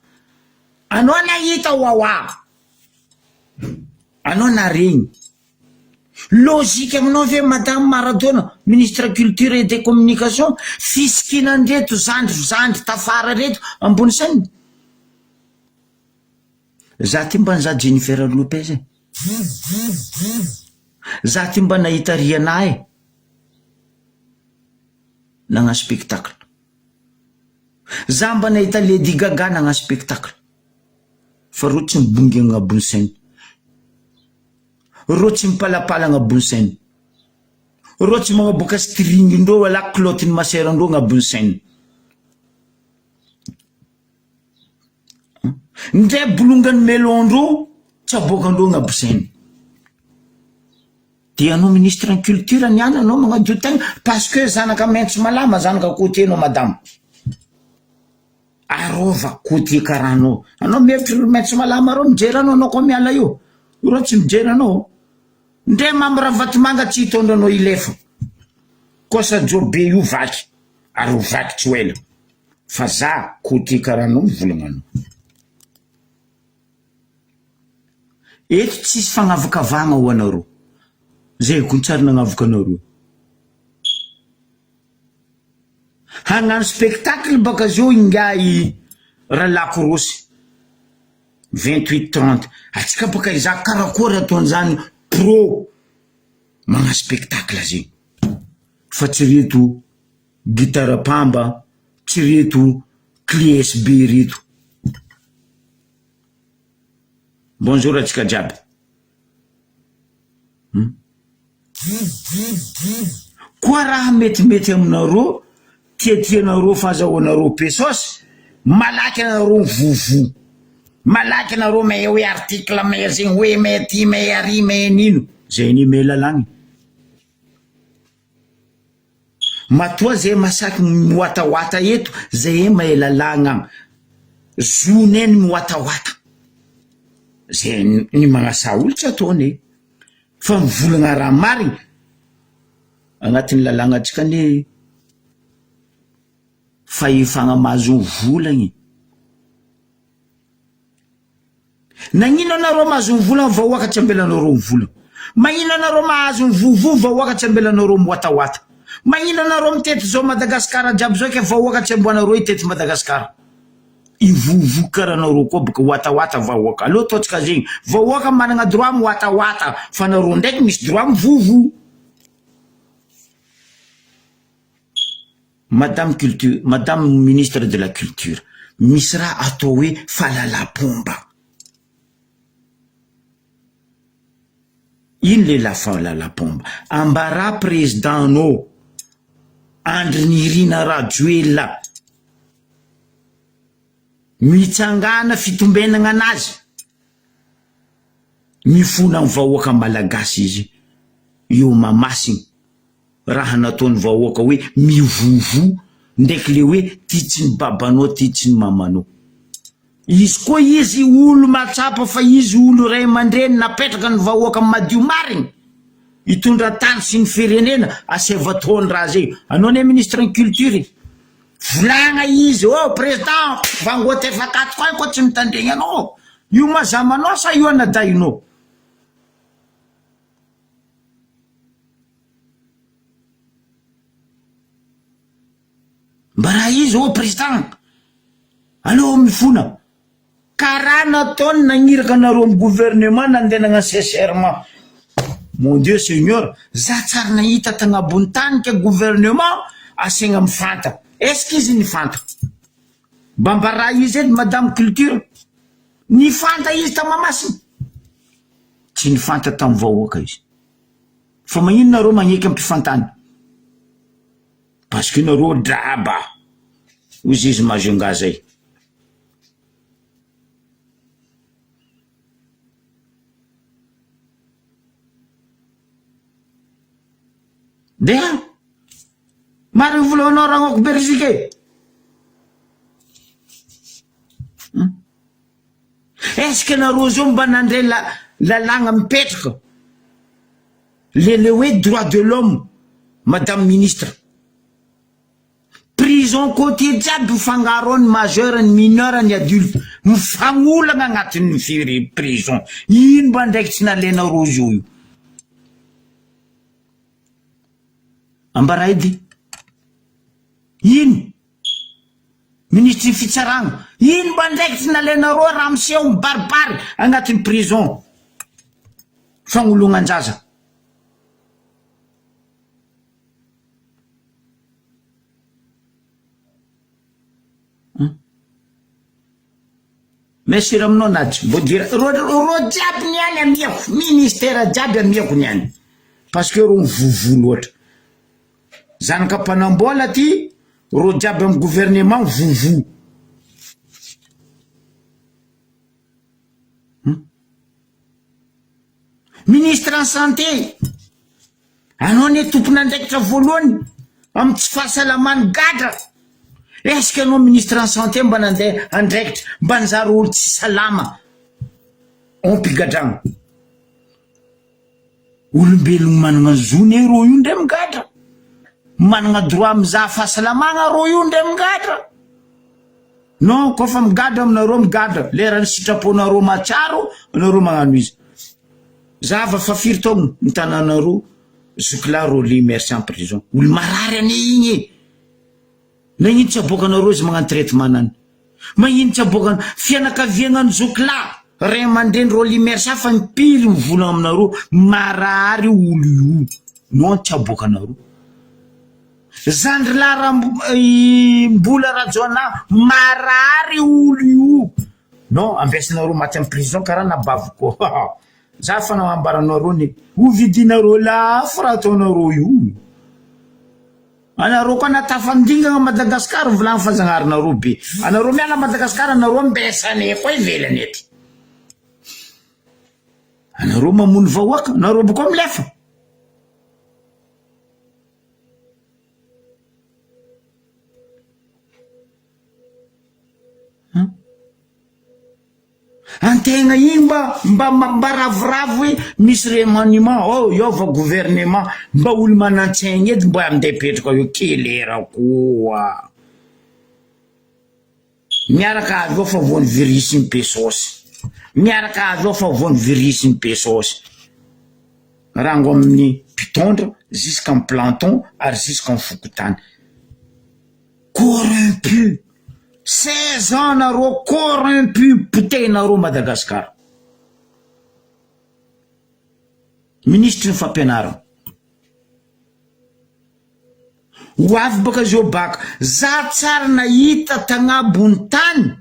anao nahita wawa anao naregny Logique aminao ve madame Maradona ministre culture et des communications fisikinan'ireto zandry zandry tafara reto ambony scène? Za ty mba nizaha Jennifer Lopez e! Za ty mba nahita Rihanna e! Nagnano spectacle. Za mba nahita Lady Gaga nagnano spectacle. Fa reo tsy mibongy agnabon'ny scène. Reo tsy mipalapala agnabon'ny scène. Reo tsy magnaboaka string-ndreo wala kilaotin'ny masera-ndreo agnabon'ny scène. Ndre bolongan'ny melon-ndreo tsy aboakandreo agnabo scène. Dia anao ministre ny culture niany anao magnadio tegna parce que zanaka maintso malama zanaka côtier anao madame. Arova côtier karaha anao. Anao mihevitry ry maintso malama reo mijery anao anao koa miala eo. Reo tsy mijery anao. Ndre Mamy Ravatomanga tsy hitondra anao hilefa. Koa sajo be io vaky ary ho vaky tsy ho ela. Fa za côtier karaha anao mivolagna anao. Eto tsisy fagnavakavahagna ho anareo. Zay ko tsary nagnavaka anareo. Hagnano spectacle baka zao ingahy Ralakorosy 28 30 atsika baka hizaha karakory ataon'izany pro magnano spectacle zegny. Fa tsy reto gitara pamba, tsy reto clé SB reto. Bonjour antsika jiaby. Hum. Koa raha metimety aminareo, tiatianareo fazahoanareo pesos, malaky anareo mivovo. Malaky anareo mahay hoe article mahay zegny hoe mahay ty mahay ary mahay nino. Zay anie mahay lalàgna e. Matoa zay masaky miwatawata eto zay mahay lalàgna zonay ny miwatawata. Zay ny magnasa olo tsy ataony e. Fa mivolagna raha marigny agnatin'ny lalàgnantsika anie fahefagna mahazo volagna e. Nagnino anareo mahazo mivolagna vahoaka tsy ambelanareo mivolagna? Magnino anareo mahazo mivovoa vahoaka tsy ambelanareo miwatawata? Magnino anareo mitety zao Madagascar jiaby zao ke vahoaka tsy amboanareo hitety Madagascar? Hivovoa kara anareo koa boka watawata vahoaka aleo ataontsika zegny vahoaka managna droit miwatawata fa nareo ndraiky misy droit mivovo. Madame culture madame ministre de la culture misy raha atao hoe fahalalampomba. Ino le la fahalalampomba? Ambarà président nao Andry Nirina Rajoelina mitsangàna fitombenagna anazy mifona am vahoaka malagasy izy eo Mahamasina. raha nataony vahoaka hoe mivovo ndraiky le hoe ty tsy ny babanao ty tsy ny mamanao. Izy koa izy olo mahatsapa fa izy olo ray aman-dreny napetraka ny vahoaka madio marigny hitondra tany sy ny firenena asaivo ataony raha zay. Anao anie ministre ny culture e. Volagna izy oh président vangoa efa tato koa koa tsy mitandregny anao. Io ma zamanao sa io anadahinao? Mba raha izy ô président aleo mifona karaha nataony nagniraka anareo am gouvernement nandeha nagnano sincèrement mon Dieu seigneur za tsary nahita tagnabony tany ke gouvernement asegna mifanta est ce que izy nifanta mba mba raha izy edy madame culture nifanta izy ta Mahamasina Tsy nifanta tamin'ny vahoaka izy. Fa magnino nareo magneky ampifantany? Parce que nareo draba. Hoy izy Majunga zay. Ndeha! Marigny volanao ragnoko Beriziky e! Est ce que nareo zao mba nandray la lalàgna mipetraka le le hoe droit de l'homme madame ministre? Prison côtier jiaby mifangaro ao ny majeur ny mineur ny adulte mifagnolagna agnatin'ny firy prison ino mba andraikitry nalainareo zao io? Ambara edy ino? Minisitry ny fitsarana, ino mba andraikitry nalainareo raha miseho mibaribary agnatin'ny prison fagnolognan-jaza? Merci aminao Nadj, mbô dira rô rô jiaby niany amiako, ministère jiaby amiako niany parce que rô mivovo loatra. Zanaka mpanambola ty rô jiaby am gouvernement vovo. Hum. Ministre en santé, anao anie tompon'andraikitra voalohany amin'ny tsy fahasalaman'ny gadra. Est ce que anao ministre en santé mba nandeha andraikitra mba nizara olo tsy salama ampigadragna? Olombelogno managna zo ne rô io ndray migadra, managna droit mizaha fahasalamagna rô io ndray migadra, non kôfa migadra aminareo migadra leran'ny sitraponareo mahatsiaro anareo magnano izy, zava fa firy taogno nitananareo zokilahy Rolly Mercia en prison, olo marary anie igny e. Nagnino tsy aboakanareo izy magnano traitement nany? Magnino tsy aboakan fianakaviagna ny zokilahy, ray aman-dreny Rolly Mercia fa impiry mivolagna aminareo marary io olo io non tsy aboakanareo. Zandry lahy Rambo i Mbola Rajaonah marary olo io. Non, ambesinareo maty am prison karaha nabaviko. Za fa nambaranareo ny ho vidinareo lafo raha ataonareo io. Anareo koa na tafandingana Madagascar volagny fa zagnaharinareo be. Anareo miala Madagascar anareo ambesanay koa ivelany aty. Anareo mamono vahoaka, anareo boko milefa. Antegna igny mba mba mba ravoravo hoe misy remaniement oh hiova gouvernement mba olo manan-tsaigny edy mba andeha hipetraka eo kelera koa. Miaraka avy eo fa voan'ny virus ny be saosy. Miaraka avy eo fa voan'ny virus ny be saosy. Rango amin'ny mpitondra jusqu'en planton ary jusqu'en fokontany. Corrompu! 16 ans nareo corrompu potehinareo Madagascar. Minisitry ny fampianarana. Ho avy baka zao baka. Za tsary nahita tagnabony tany.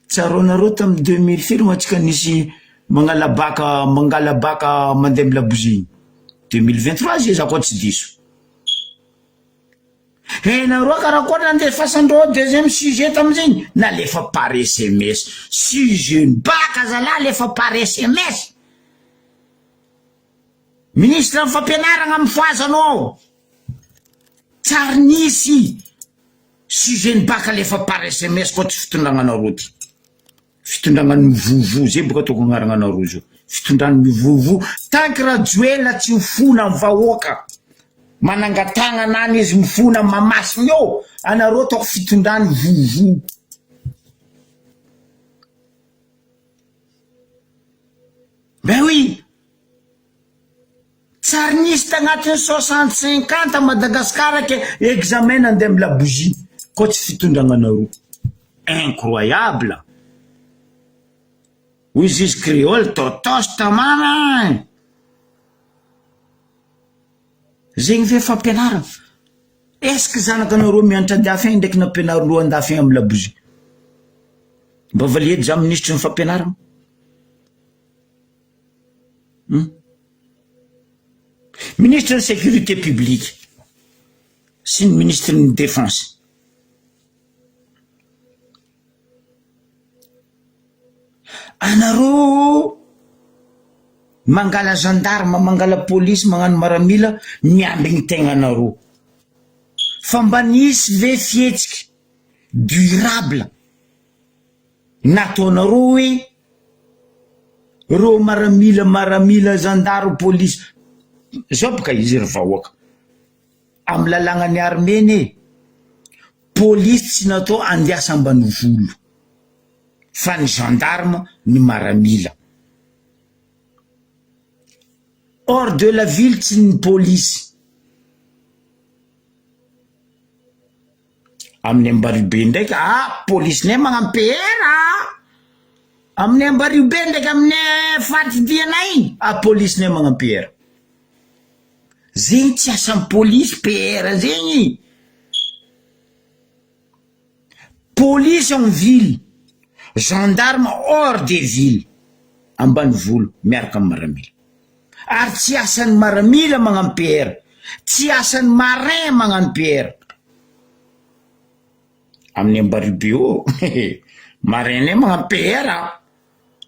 Tsaroanareo tamin'ny 2000 firy moa tsika nisy mangala baka mangala baka mandeha amin'ny labozia igny? 2023 zay za koa tsy diso. Hainareo karakory nandefasandreo deuxième sujet tamin'izegny? Nalefa par sms. Sujet ny baka zalahy alefa par sms. Ministre ny fampianaragna mifohaza anao. Tsary nisy. Sujet ny bac alefa par sms koa tsy fitondragna anareo ty. Fitondragna ny mivovo zay boka ataoko agnaragna anareo zao. Fitondragna mivovo tant que Rajoelina tsy mifona am vahoaka manangatagnana any izy mifona am Mahamasina eo anareo ataoko fitondrany vovo. Ben oui! Tsary nisy tagnatin'ny 65 ans ta Madagascar ke examen nandeha am labozia koa tsy fitondragnanareo. Incroyable! Hoy izy izy créole totos tamana ein! Zegny ve fampianarana? Est ce que zanakanareo mianatra andafy agny ndraiky nampianarindreo andafy agny am labozia? Mba valia edy za minisitry ny fampianarana. Hum. Ministre ny sécurité publique sy ny ministre ny défense. Anareo mangala gendarme, mangala polisy, magnano maramila miambigny tegnanareo. Fa mba nisy ve fihetsiky durable Nataonareo hoe reo maramila maramila zandary polisy zao boka izy ry vahoaka amy lalàgna ny armée anie polisy tsy natao andiasa ambanivolo fa ny gendarme ny maramila hors de la ville tsy ny polisy. Amin'ny Ambaribe ndraiky ah police-nay magnano PR ah! Amin'ny Ambariobe ndraiky amin'ny faritry dianay igny ah police-nay magnano PR. Zegny tsy asan'ny polisy PR zegny. Police en ville, gendarme hors des villes, ambanivolo miaraka amin'ny maramila. Ary tsy asan'ny maramila magnano PR, tsy asan'ny marin magnano PR. Amin'ny Ambaribe eo, marin-nay magnano PR a!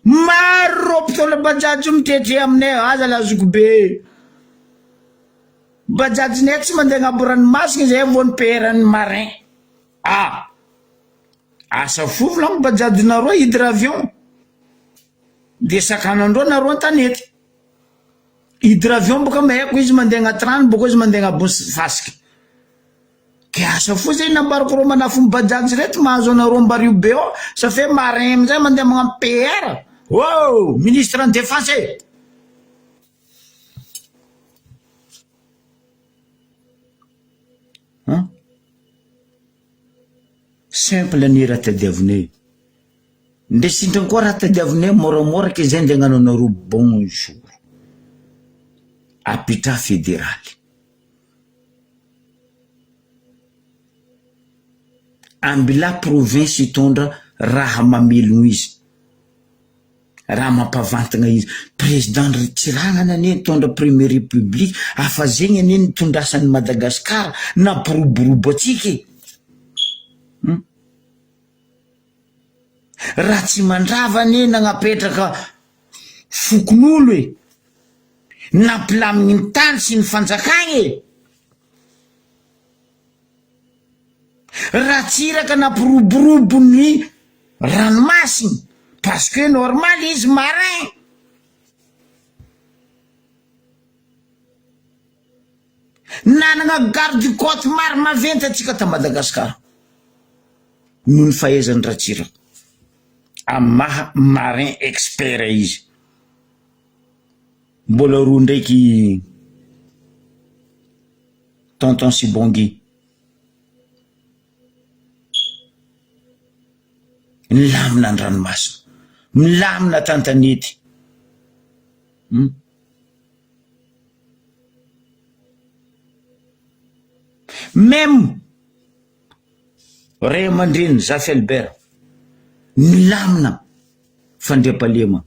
Maro reo mpitondra bajaj io mitretre aminay, aza lazoky be. Bajaj-nay tsy mandeha agnabo ranomasina zahay vao ny PR-n'ny marin. Ah! Asa fo volagno bajaj-nareo hydravion. De sakanandreo nareo an-tanety. Hydravion boka mahaiko izy mandeha agnaty rano boko izy mandeha agnabon'ny fasika. Ke asa fo zay nambarako reo manafo bajaj reto mahazo anareo ambario be ao ça fait marin amizay mandeha magnano PR. Oh! Ministre ny défense e! Hein? Simple ny raha tadiavinay. Ndre sintrany koa raha tadiavinay moramora ke zay nde agnano anareo bonjour. Apetraha federaly. Ambilà province hitondra raha mamelogno izy. Raha mampavantagna izy. Président Ratsirahana anie nitondra première république afa zegny anie nitondrasan'i Madagascar nampiroborobo antsika e. Hum. Ratsimandrava anie nagnapetraka fokonolo e. Nampilamigny ny tany sy ny fanjakagna e. Ratsiraka nampiroborobo ny ranomasina parce que normal izy marin. Nanana garde côte maro maventy antsika ta Madagascar noho ny fahaizan'i Ratsiraka amin'ny maha marin expert izy. Mbola roa ndraiky Tonton Sibongi. Milamina ny ranomasina, milamina tantanety. Hum. Même ray aman-dreny Zafy Albert, milamina fandriampahalemana.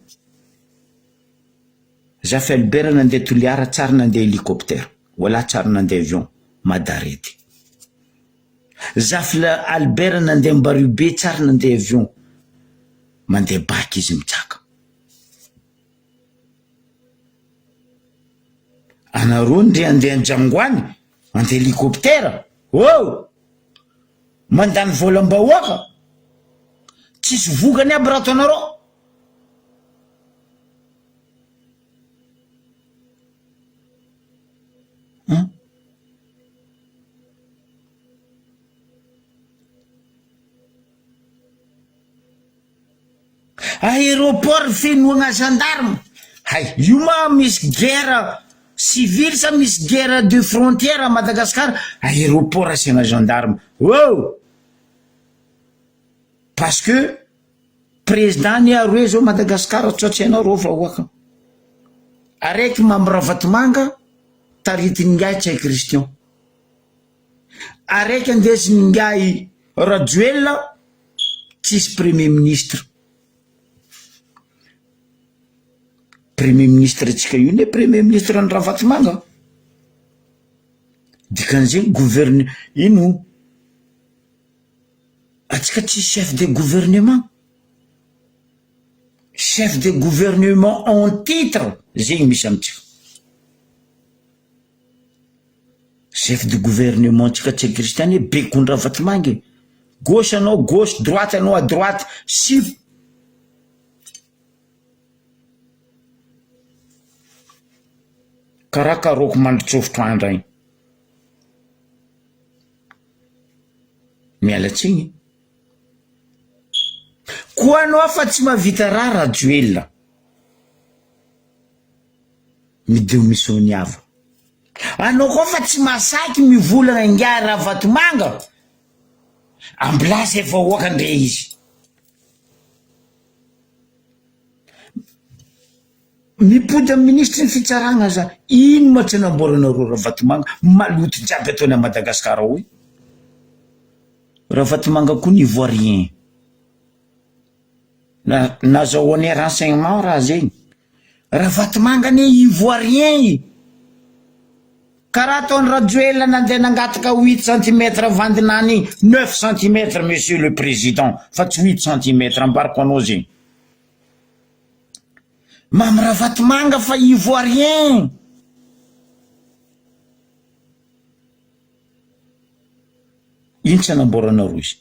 Zafy Albert nandeha Toliara tsary nandeha hélicoptère, wala tsary nandeha avion, madarety. Zafy Albert nandeha Ambariobe tsary nandeha avion, mandeha bac izy mitsaka. Anareo ndre andeha Anjangoany, andeha hélicoptère, oh! Mandany volam-bahoaka, tsisy vokany aby raha ataonareo. An? Aéroport fenoagna gendarme, hay io ma misy guerre civile sa misy guerre de frontière à Madagascar, aéroport asiagna gendarme, oh! Parce que président anie aroe zao Madagascar sao tsy hainao reo vahoaka, araiky Mamy Ravatomanga taritin'ingahy Ntsay Christian, araiky andesin'ingahy Rajoelina tsisy premier ministre, premier ministre tsika io ne premier ministre ny Ravatomanga, dikan'izegny gouverne ino atsika tsisy chef de gouvernement, chef de gouvernement en titre zegny misy amitsika. Chef de gouvernement tsika tsy kristiana e bekon-dRavatomanga e! Gauche anao gauche, droite anao à droite, si karaha karaoko mandritsofotro andra igny. Miala tsiny. Koa anao fa tsy mahavita raha Rajoelina. Midemisoniava. Anao koa fa tsy masaky mivolagna ingahy Ravatomanga, ambilà zay vahoaka ndre izy. Mipody amy minisitry ny fitsaragna aza, ino ma tsy anamboaranareo Ravatomanga, maloto jiaby ataony à Madagascar ao io. Ravatomanga koa ny ivoirien. Na nazahoanay renseignement raha zegny. Ravatomanga anie ivoirien e! Karaha ataon'i Rajoelina nandeha nangataka huit centimètre vandinany igny, neuf centimètre monsieur le président fa tsy huit centimètre ambarako anao zegny. Mamy Ravatomanga fa ivoirien. Ino tsy anamboaranareo izy?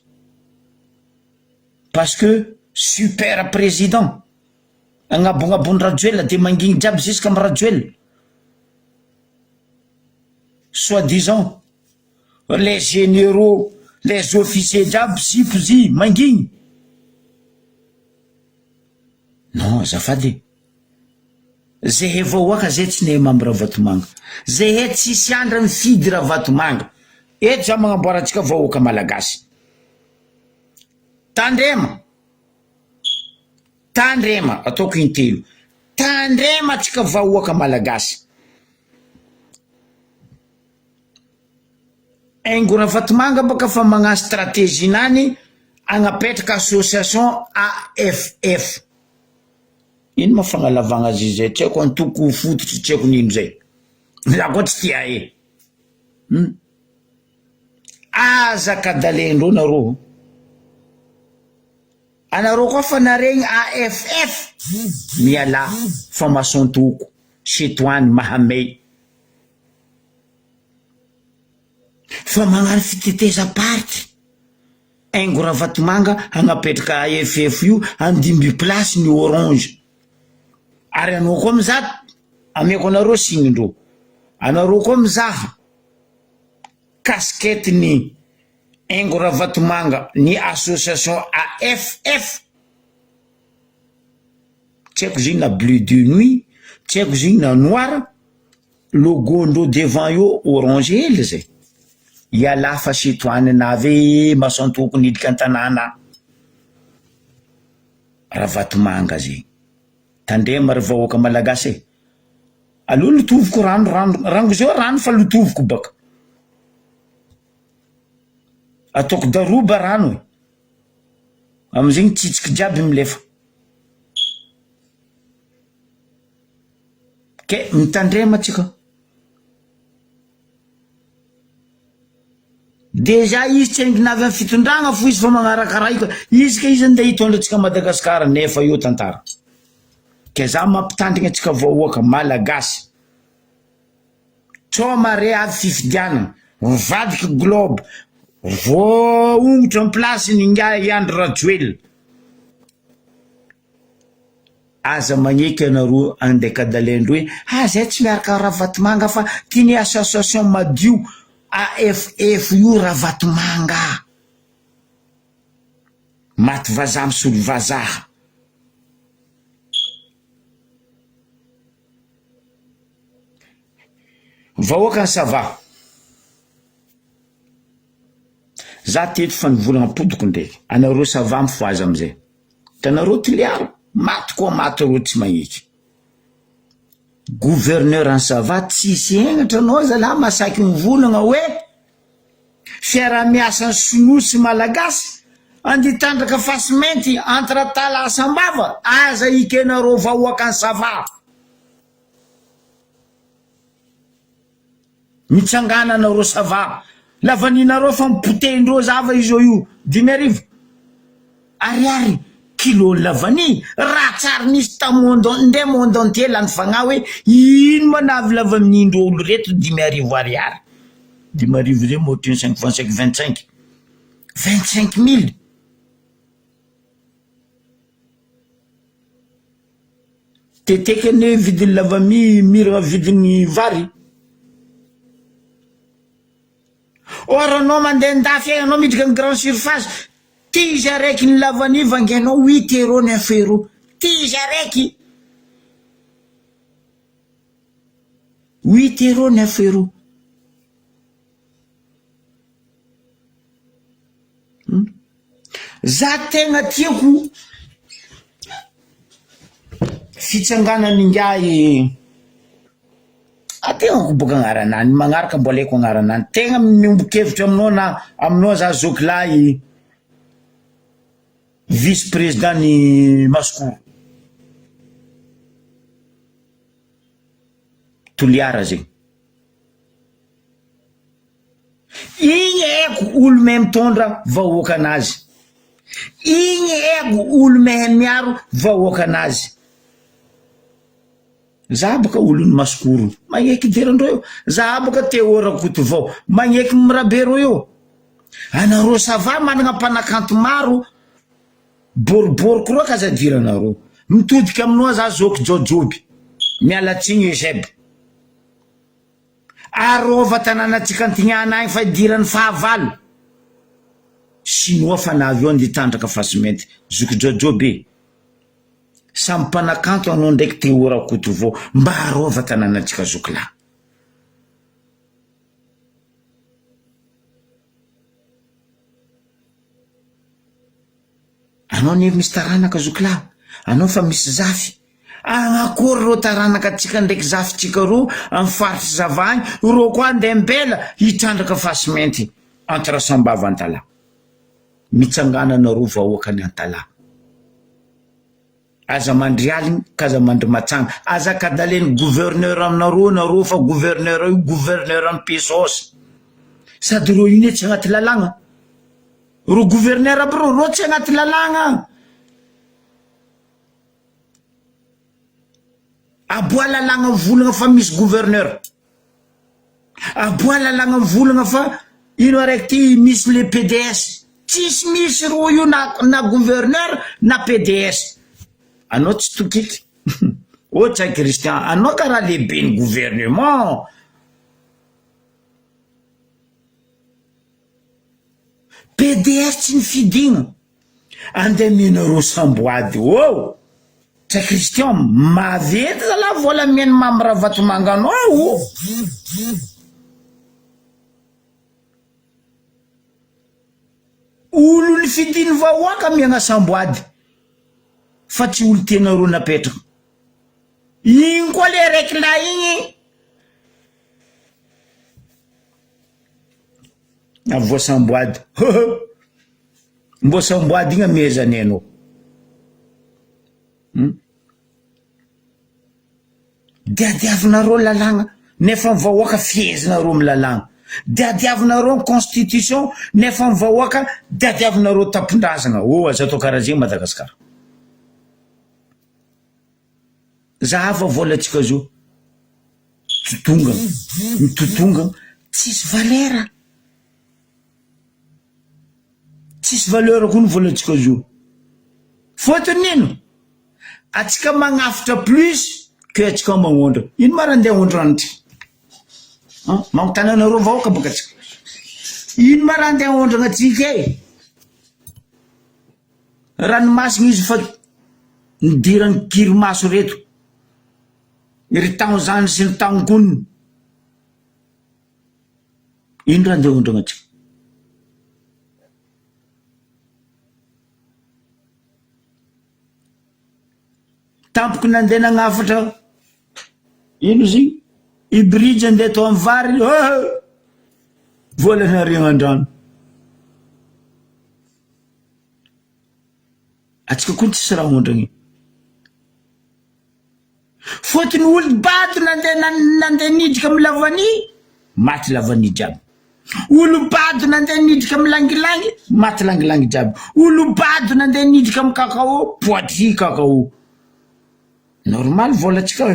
Parce que super président. Agnabonabon'i Rajoelina de mangigny jiaby jusqu'à am Rajoelina. Soit disant les généraux, les officiers jiaby zipo zy mangigny. Non azafady e. Zehe vahoaka zay tsy nehe Mamy Ravatomanga. Zehe tsisy andra mifidy Ravatomanga. Eto za magnamboara antsika vahoaka malagasy. Tandrema! Tandrema, ataoko intelo, tandrema atsika vahoaka malagasy. Haingo Ravatomanga baka fa magnano stratégie nany agnapetraka association AFF. Ino ma fagnalavagna azy izay tsy haiko antoko fototry tsy haiko nino zay. Za koa tsy tia e. Hum. Aza kadalendreo nareo. Anareo koa fa naregny AFF mialà fa mason-toko setoany mahamay. Fa magnano fitetezam-paritry Haingo Ravatomanga hagnapetraka AFF io handimby place ny orange. Ary anao koa mizaha ameko anareo signe-ndreo. Anareo koa mizaha casquette ny Haingo Ravatomanga ny association AFF. Tsy haiko izy iny na bleu de nuit, tsy haiko izy iny na noir. Logo ndreo devant io orange hely zay. Ialahy fa citoyen navy e masoantoko niditra an-tanàna. Ravatomanga zegny. Tandrema ry vahoaka malagasy e. Aleo lotoviko rano rano rango zao rano fa lotoviko baka. Ataoko daroba rano e. Amizegny tsitsiky jiaby milefa. Ke mitandrema tsika. Déjà izy tsy haingina avy amin'ny fitondragna fo izy fa magnarakarahiko izy ka izy andeha hitondra antsika Madagascar nefa io tantara. Ke za mampitandrigna antsika vahoaka malagasy. Tsao mare avy fifidianana, mivadiky globe, voaongotra am place-ny ingahy Andry Rajoelina. Aza magneky anareo andekadalendro hoe ah zay tsy miaraka Ravatomanga fa ty ny association madio AFF io Ravatomanga. Maty vazaha misolo vazaha. Vahoaka ny Sava. Za teto fa nivolagna ampodiko ndraiky. Anareo Sava mifohaza amizay. Hitanareo Toliara? Maty koa maty reo tsy magneky. Gouverneur any Sava tsisy hegnatra anao zalahy masaky mivolagna hoe fiarahamiasan'ny sinoa sy malagasy andeha hitrandraka fasimainty entre Tala Sambava aza ikenareo vahoakan'i Sava. Mitsangana nareo ça va. Lavaninareo fa mipotehin-dreo zava izao io 5000 ariary kilo ny lavania raha tsary nisy ta monde nde monde entier lany fagnahy hoe ino ma nahavy lavanin-dreo olo reto 5000 ariary 5000 zay moa ohatrinona cinq fois cinq 25 25 mille. Teteky anie vidin'ny lavamia mira vidin'ny vary. Or anao mandeha andafy agny anao miditra ny grande surface, tige araiky ny lavania vangainao huit euros neuf euros, tige araiky huit euros neuf euros. Za tegna tiako fitsanganan'ingahy ategnako boka agnaranany magnaraka mbola haiko agnaranany tegna miombon-kevitra aminao na aminao za zoky lahy vice président ny Masikoro Toliara zegny. Igny haiko olo mahay mitondra vahoaka anazy. Igny haiko olo mahay miaro vahoaka anazy. Za boka olon'ny masikoro magneky idirandreo io. Za boka Théo Rakotovao magneky Mirabe reo io. Anareo ça va managna mpanakanto maro boriboriko reo ka aza idiranareo. Mitodika aminao za zoky Jaojoby. Miala tsiny Eusèbe. Arova tanànantsika Antignana agny fa idiran'ny fahavalo. Sinoa fa navy eo andeha hitrandraka fasimenty. Zoky Jojo be. Samy mpanakanto anao ndraiky Théo Rakotovao. Mba arova tanànantsika zoky lahy. Anao anie misy taranaka zoky lahy. Anao fa misy zafy. Agnakory reo taranaka antsika ndraiky zafintsika reo am faritry Zava agny, reo koa andeha mbela hitrandraka fasimenty entre Sambava Antalaha. Mitsangana nareo vahoakany Antalaha. Aza mandry aligny ka aza mandry matsagna. Aza kadaleny gouverneur aminareo nareo fa gouverneur io gouverneur am pesos. Sady reo io ne tsy agnaty lalagna. Reo gouverneur aby reo, reo tsy agnaty lalagna. Aboa lalagna mivolagna fa misy gouverneur. Aboa lalagna mivolagna fa ino araiky ty misy le PDS. Tsisy misy ro io na na gouverneur na PDS. Anao tsy tokiky. Oh Ntsay Christian, anao karaha lehiben'ny gouvernement. PDS tsy nifidigna. Andeha amianareo samboady oh! Ntsay Christian, maventy zalahy vola amian'i Mamy Ravatomanga anao oh! Olo nifidin'ny vahoaka amiagna samboady fa tsy olo tianareo napetraka. Igny koa le raiky lahy igny Voasamboady heuheu Mbô samboady igny amehezany anao hum Diadiavinareo lalàgna nefa ny vahoaka fehezinareo amy lalàgna Diadiavinareo ny constitution nefa ny vahoaka diadiavinareo tampondrazagna oh aza atao karaha zegny Madagascar Zahava volantsika zo Totongana mitotongana tsisy valeur Tsisy valeur koa ny volantsika zo Fôtony ino? Atsika magnafitra plus que atsika magnondra Ino ma raha andeha aondranotry? An! Magnontany anareo vahoaka bôka atsika Ino ma raha andeha aondragna atsika e? Ranomasina izy fa nidiran'ny kirimaso reto Ry taonzany sy ny taongoniny Ino raha andeha aondragna atsika? Tampoky nandeha nagnafatra ino izy igny? Hybride andeha atao amin'ny vary oh! Vola nariagna an-drano. Atsika koa tsisy raha aondragna e. Fôtony olo bado nandeha nandeha niditra amy lavanille, maty lavanille jiaby. Olo bado nandeha niditra amy langilangy, maty langilangy jiaby. Olo bado nandeha niditra amy cacao, poitry cacao. Normal vôlantsika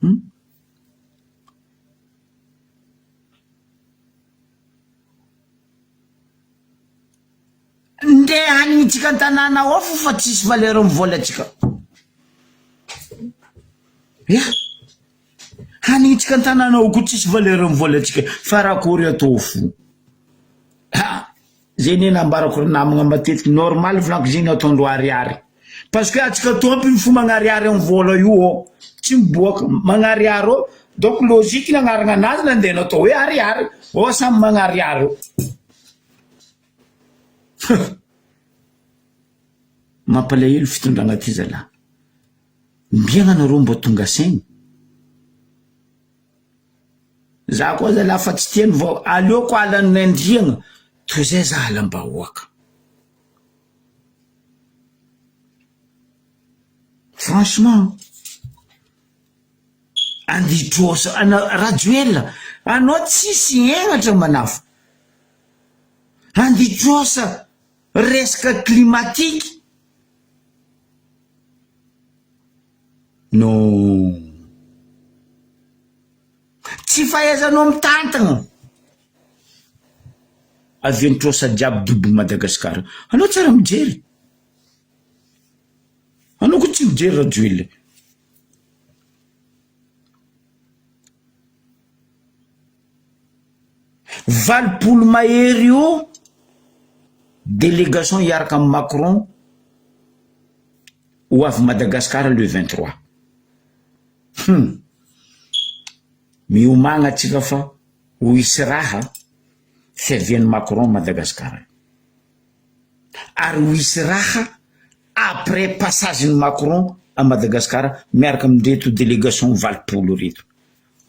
hum. Ndeha hanignintsika an-tanàna ao fo fa tsisy valeur ny volantsika. Ya! Hanignintsika an-tanàna ao koa tsisy valeur ny volantsika fa raha akory atao fo. Ha! Zay ne nambarako ry namagna matetiky normal volaniko zegny ataondreo ariary. Parce que antsika tompony fo magnariary am vola io ô, tsy miboaka, magnariary ô, donc logique ny agnarana anazy nandeha natao hoe ariary, ô samy magnariary eo. Mampalahelo fitondragna ty zalah. Ombiagna nareo mba tonga saigny? Za koa zalah fa tsy tia ny vao aleoko alan'ny andriagna toy zay za alam-bahoaka. Franchement Anditrosa ana Rajoelina anao tsisy henatra manafo Anditrosa resaka climatique non Tsy fahaizanao mitantagna Avy eo ny trosa jiaby dobo Madagascar Anao tsara mijery Anao koa tsy mijery Rajoelina. 80 mahery eo délégation hiaraka amin'i Macron ho avy Madagascar le 23. Hum! Miomagna atsika fa ho hisy raha fiavian'i Macron Madagascar. Ary ho hisy raha après passage-n'i Macron à Madagascar miaraka amin'ireto délégation 80 ireto.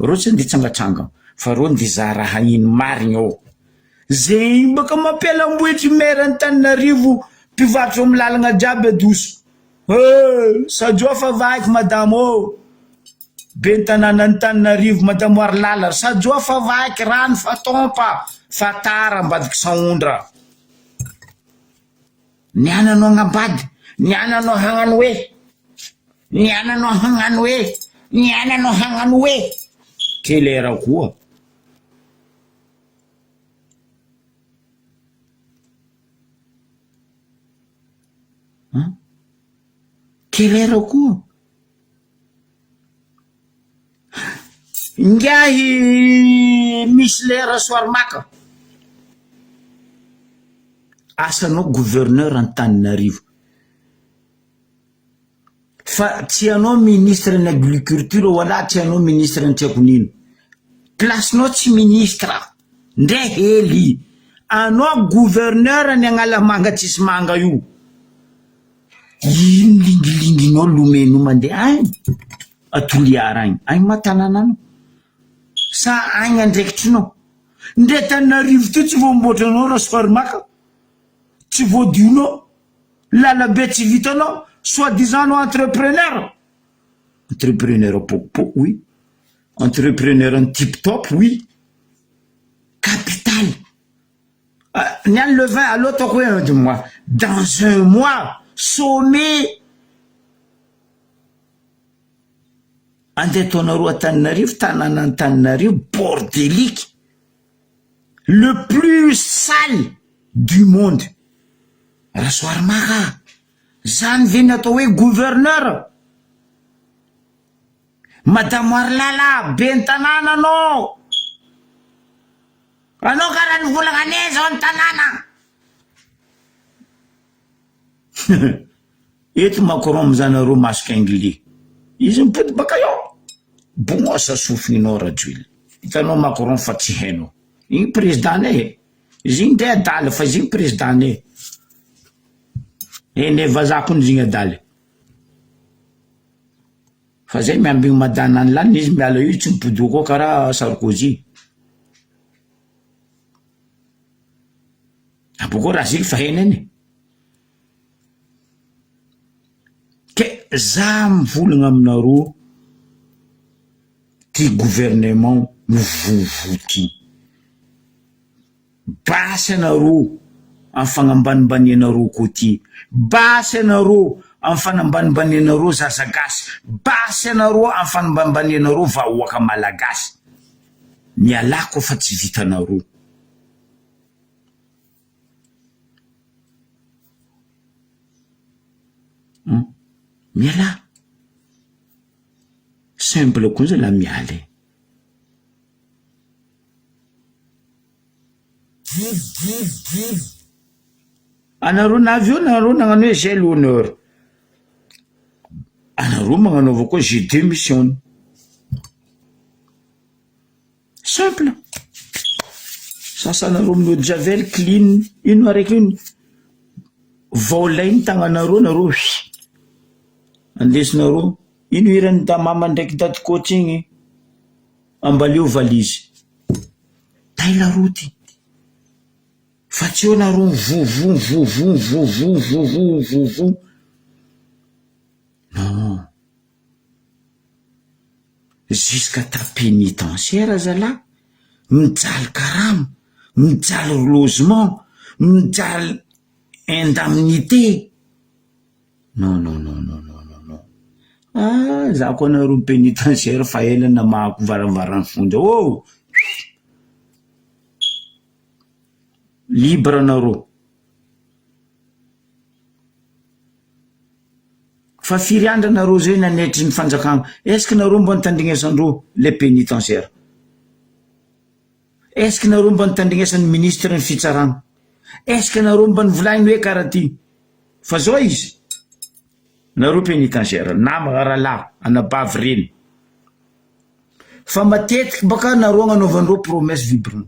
Reo tsy andeha hitsangatsangana fa reo andeha hizaha raha ino marigny ao. Zegny baka mampiala ambohitry maire Antananarivo mpivarotra eo amy lalagna jiaby adoso. Hee sajoa fa vaky madamo ô! Ben'ny tanàn'Antananarivo madamo Harilala sajoa fa vaky rano fa tompa fa tara ambadiky sahondra. Ny ananao agnambady, ny ananao hagnano hoe, ny ananao hagnano hoe, ny ananao hagnano hoe. Quelle heure koa? Hein? Quelle heure koa? Ingahy Michelet Rasoarimaka, asanao gouverneur Antananarivo, fa tsy anao ministre ny agriculture wala tsy anao ministre ny tsy haiko nino, place-nao tsy ministre, ndre hely, anao gouverneur ny Analamanga tsisy manga io. Ino lingilinginao lomeno mandeha agny a Toliara agny, agny ma tanananao? Sa agny andraikitrinao? Ndre Tananarivo ty tsy voamboatra anao Rasoarimaka, tsy voadionao, lalabe tsy vitanao, soit disant anao entrepreneur, entrepreneur pokopoko oui, entrepreneur ny tip top oui, capital. Ny any le 20 aleo ataoko hoe un deux mois dans un mois sommet andeha ataonareo Antananarivo tanàna Antananarivo bordelique le plus sale du monde Rasoarimaka zany ve ny atao hoe gouverneur Madame Harilala ben'ny tanàna anao Anao kara nivolagna ane zao ny tanàna. Eto Macron mizaha anareo masque anglais. Izy mipody baka eo. Bomosa sofininao Rajoelina. Hitanao Macron fa tsy hainao. Igny président nay e. Izy igny ndray adala fa izy igny président nay. Ene vazaha koa izy igny adala. Fa zay miambigny madana any laniny izy miala io tsy mipody eo koa karaha Sarkozy. Abôkô raha zily fa hainy anie. Ke za mivolagna aminareo ty gouvernement mivovo ty. Basy anareo am fagnambanimbanianareo koa ty, basy anareo am fanambanimbanianareo zaza gasy, basy anareo am fanambanimbanianareo vahoaka malagasy, mialà koa fa tsy vitanareo. Hum mialà, simple koa zalahy miala e. Anareo navy eo nareo nagnano hoe j'ai l'honneur, anareo magnanaova koa je demissionne, simple, sasanareo amin'ny eau de javel clean, ino araiky iny, vao lainy tagnanareo nareo huiiii andesinareo, ino hiran'i Damama ndraiky Dadikôty igny. Ambaleo valizy. Tay la route. Fa tsy eo nareo mivovo mivovo mivovo mivovo mivovo. Non. Jusqu'à ta pénitentiaire zalahy, mijaly karama, mijaly logement, mijaly indemnité. Non non non non non non non ah za koa nareo pénitentiaire fa ela namahako varavaran'ny fonja ô! Libre nareo. Fa firy andro nareo zay nanetry ny fanjakana, est ce que nareo mba nitandrignesandreo le pénitentiaire? Est ce que nareo mba nitandrignesan'ny ministre ny fitsarana? Est ce que nareo mba nivolagny hoe karaha ty? Fa zao izy, nareo pénitentiaire, namagna, rahalahy, anabavy, reny, fa matetiky baka nareo agnanaovandreo promesse vibrant,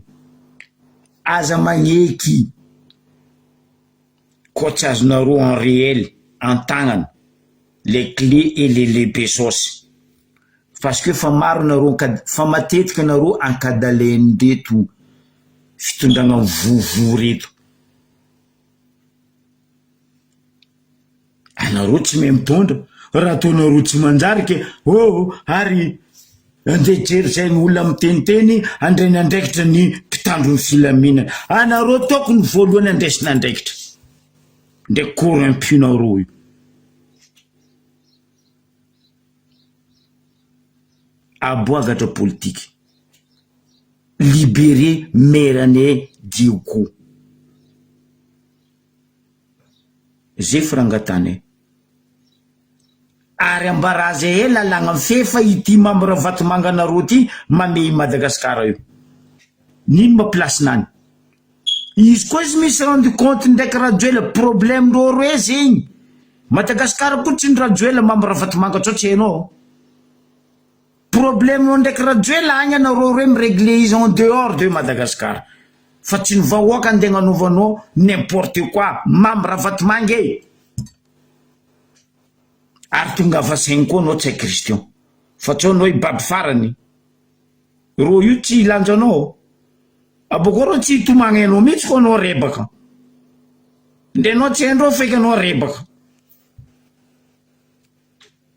aza magneky. Koa tsy azonareo en réel an-tagnana les clés et les les besosy parce que fa maro nareo ankad fa matetika nareo ankadalain'ireto fitondragna mivovoa reto. Anareo tsy mahay mitondra, raha ataonareo tsy manjary ke oh ary andeha hijery izay ny olona miteniteny handray ny andraikitra ny mpitandro ny filaminana. Anareo tokony voalohany andraisina andraikitra. Ndray corrompu nareo io. Aboagatra politika. Libérer Merane Diogo. Zay firangatana e. Ary ambaraza e lalagna mifehy fa ity Mamy Ravatomanga nareo ty mamehy i Madagascar io. Nino ma place nany. Izy koa izy misy rendu compte ndraiky Rajoela problème ndreo roe zegny. Madagascar koa tsy ny Rajoela Mamy Ravatomanga tsao tsy hainao. Problème nao ndraiky Rajoela agny anareo roe mi regle izy en dehors de Madagascar fa tsy ny vahoaka andeha agnanaovanao n'importe quoi Mamy Ravatomanga e! Ary tongava saigny koa anao Ntsay Christian fa tsao anao hibaby farany rô io tsy hilanja anao abôkô rô tsy hitomagny anao mihitsy koa anao rebaka ndre anao tsy haindreo feky anao rebaka.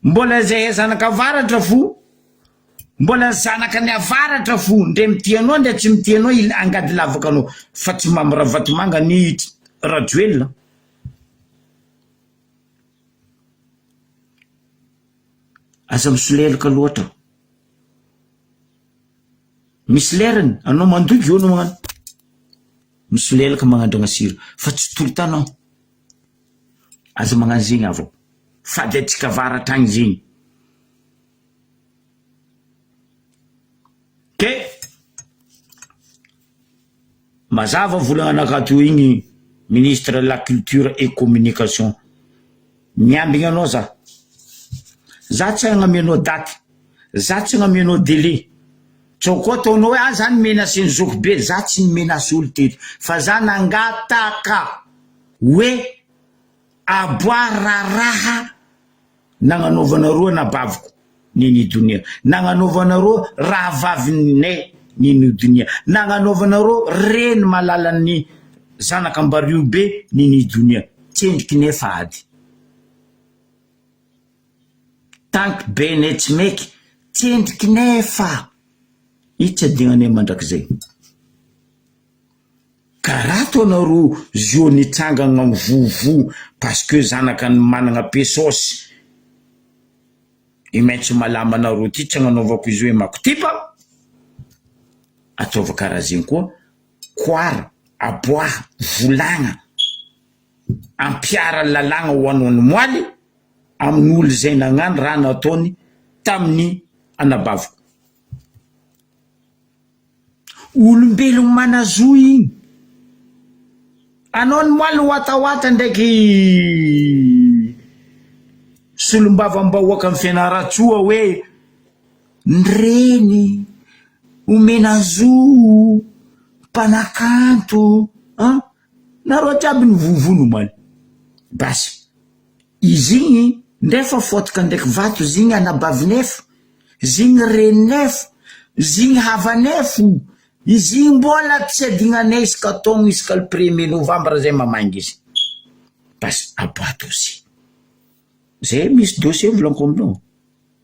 Mbola zay zanaka avaratra fo mbola zanaka ny avaratra fo ndre mitia anao ndre tsy mitia anao il angady lavaka anao fa tsy mamy ravatomanga ny rajoelina. Aza misolelaka loatra. Misy lerany anao mandoky eo anao magnano misolelaka magnandragna sira fa tsy tout le temps anao. Aza magnano zegny avao. Fady antsika avaratra agny zegny. Ke mazava volagnanakahy teo igny ministre la culture et communication. Miambigny anao za. Za tsy hagnamia anao daty, za tsy hagnamia anao délai. Tsao koa ataonao hoe ah za ni-menacer ny zoky be, za tsy ni-menace olo teto fa za nangataka. Hoe aboahy raharaha nagnanaovanareo anabaviko Nini Donia, nagnanaovanareo rahavavinay Nini Donia, nagnanaovanareo reny malalan'ny zanak'Ambariobe Nini Donia, tsendriky nefa ady. Tanky be nay tsy maiky, tsendriky nefa io tsy adignanay mandrakizay. Karaha ataonareo zio nitsangagna mivovo parce que zanaka ny managna pesosy i maitso malama nareo ty tsy agnanaovako izy hoe makotipa ataova karaha zegny koa koara aboaha volagna ampiara lalàgna ho anao ny moaly amin'olo zay nagnano raha nataony tamin'ny anabaviko. Olombelogno manazo igny. Anao ny moaly watawata ndraiky solombavambahoakan'i Fianarantsoa hoe ny reny omena zo, mpanakanto an! Nareo jiaby nivovono omaly. Basy. Izy igny ndray fa fôtaka ndraiky vato izy igny anabavinefo, izy igny reninefo, izy igny havanefo, izy igny mbola tsy adignanay isaka taogno isaka le premier novembre zay mamangy izy. Basy aboà dossier. Zay misy dossier volaniko aminao.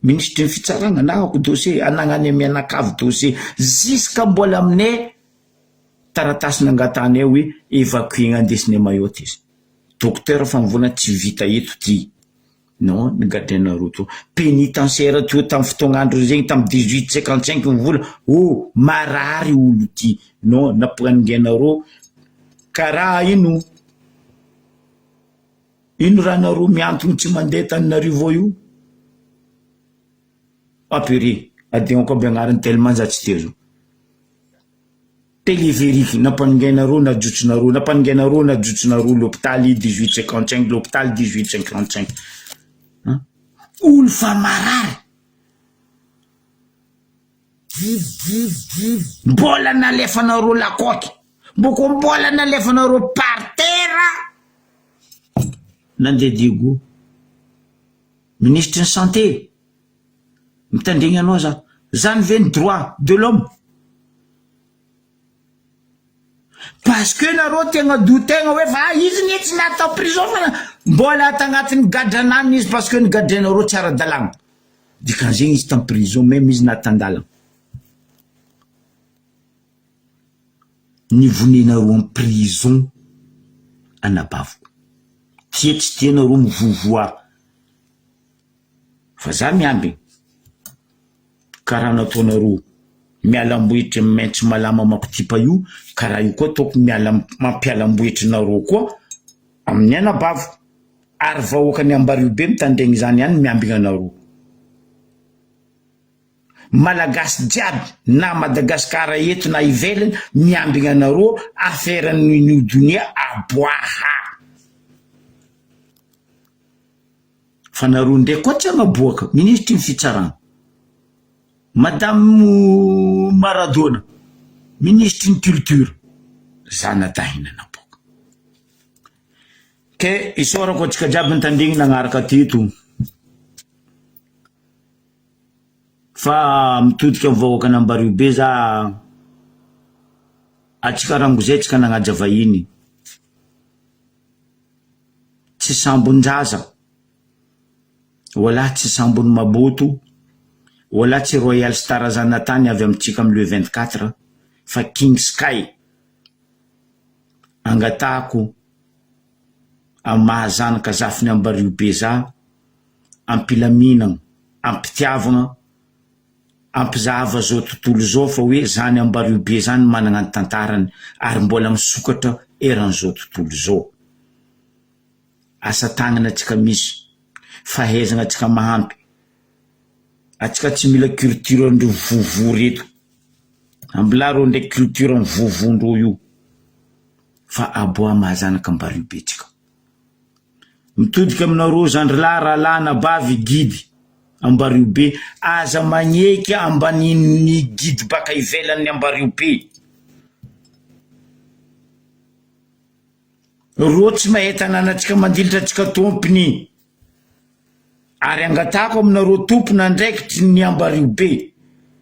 Minisitry ny fitsaragna anagnako dossier, anagnanay mianakavy dossier, jusqu'à mbola aminay taratasy nangatahanay hoe évacuer-gna andesinay Mayotte izy. Docteur fa mivolagna tsy vita eto ty. Non, ny gadrainareo to. Pénitentiaire teo tam fotoagn'andro zegny tam dix huit cinquante cinq mivola oh marary olo ty. Non, nampirangainareo karaha ino ino raha nareo miantogno tsy mandeha Antananarivo ao io? Ah purée, adignako aby agnarany tellement za tsy tia zo. Téléphérique nampanongainareo najotsonareo nampanongainareo najotsonareo l'hôpital dix huit cinquante cinq l'hôpital dix huit cinquante cinq an! Olo fa marary mbola nalefanareo lakaoty mbô koa mbola nalefanareo par terre. Nandeha Diego. Minisitry ny santé. Mitandregny anao za. Zany ve ny droit de l'homme? Parce que nareo te hagnadio tegna hoe fa izy ne tsy natao prison fa mbola tagnatin'ny gadrananiny izy parce que ny gadrainareo tsy ara-dalàgna. Dikan'izegny izy tam prison même izy na tan-dalagna. Nivonenareo am prison anabaviko. Tia tsy tia nareo mivovoa fa za miambigny karaha nataonareo miala ambohitry maitso malama makotipa io karaha io koa ataoko miala mampiala ambohitry nareo koa amin'ny anabaviko ary vahoakan'i Ambariobe mitandregny izany ihany miambigny anareo. Malagasy jiaby na Madagascar eto na ivelany miambigna anareo affaire n'ny donia aboaha. Fa nareo ndray koa tsy agnaboaka minisitry ny fitsarana madame Maradona minisitry ny culture zanadahiny anaboaka. Ke isaorako antsika jiaby nitandregny nagnaraka teto. Fa mitodika am vahoakan'Ambario be za atsika rangozay tsika nagnaja vahiny tsy sambon-jaza wala tsy sambon'i Maboto wala tsy Royal Star zanatany avy amintsika am le 24 fa King Sky angatahako am maha zanaka zafin'i Ambario be za am-pilaminagna, am-pitiavagna, ampizahava zao tontolo zao fa hoe zany Ambario be zany managna ny tantarany ary mbola misokatra eran'izao tontolo zao. Asa tagnana antsika misy, fahaizagna antsika mahampy, antsika tsy mila culture ndreo vovo reto, ambilà reo ndraiky culture ny vovondreo io fa aboaha maha zanaka Ambario be tsika. Mitodika aminareo zandrilahy rahalahy anabavy guide Ambariobe aza magneky ambanin'ny guide baka ivelan'ny Ambariobe. Reo tsy mahay tanànantsika mandilitra antsika tompony. Ary angatahako aminareo tompon'andraikitry ny Ambariobe,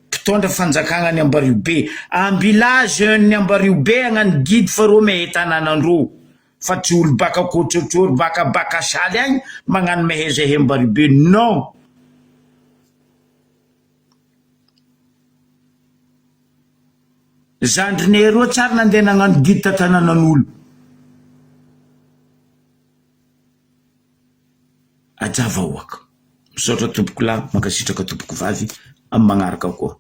mpitondra fanjakagna ny Ambariobe, ambilà jeune ny Ambariobe hagnano guide fa reo mahay tanànandreo. Fa tsy olo baka kôtrôtrôry baka baka saly agny magnano mehezehem-bary be non! Zandrinay roa tsary nandeha nagnano guide tantananan'olo. Ajà vahoaka. Misaotra tompoko lahy, mankasitraka tompoko vavy, amin'ny magnaraka koa.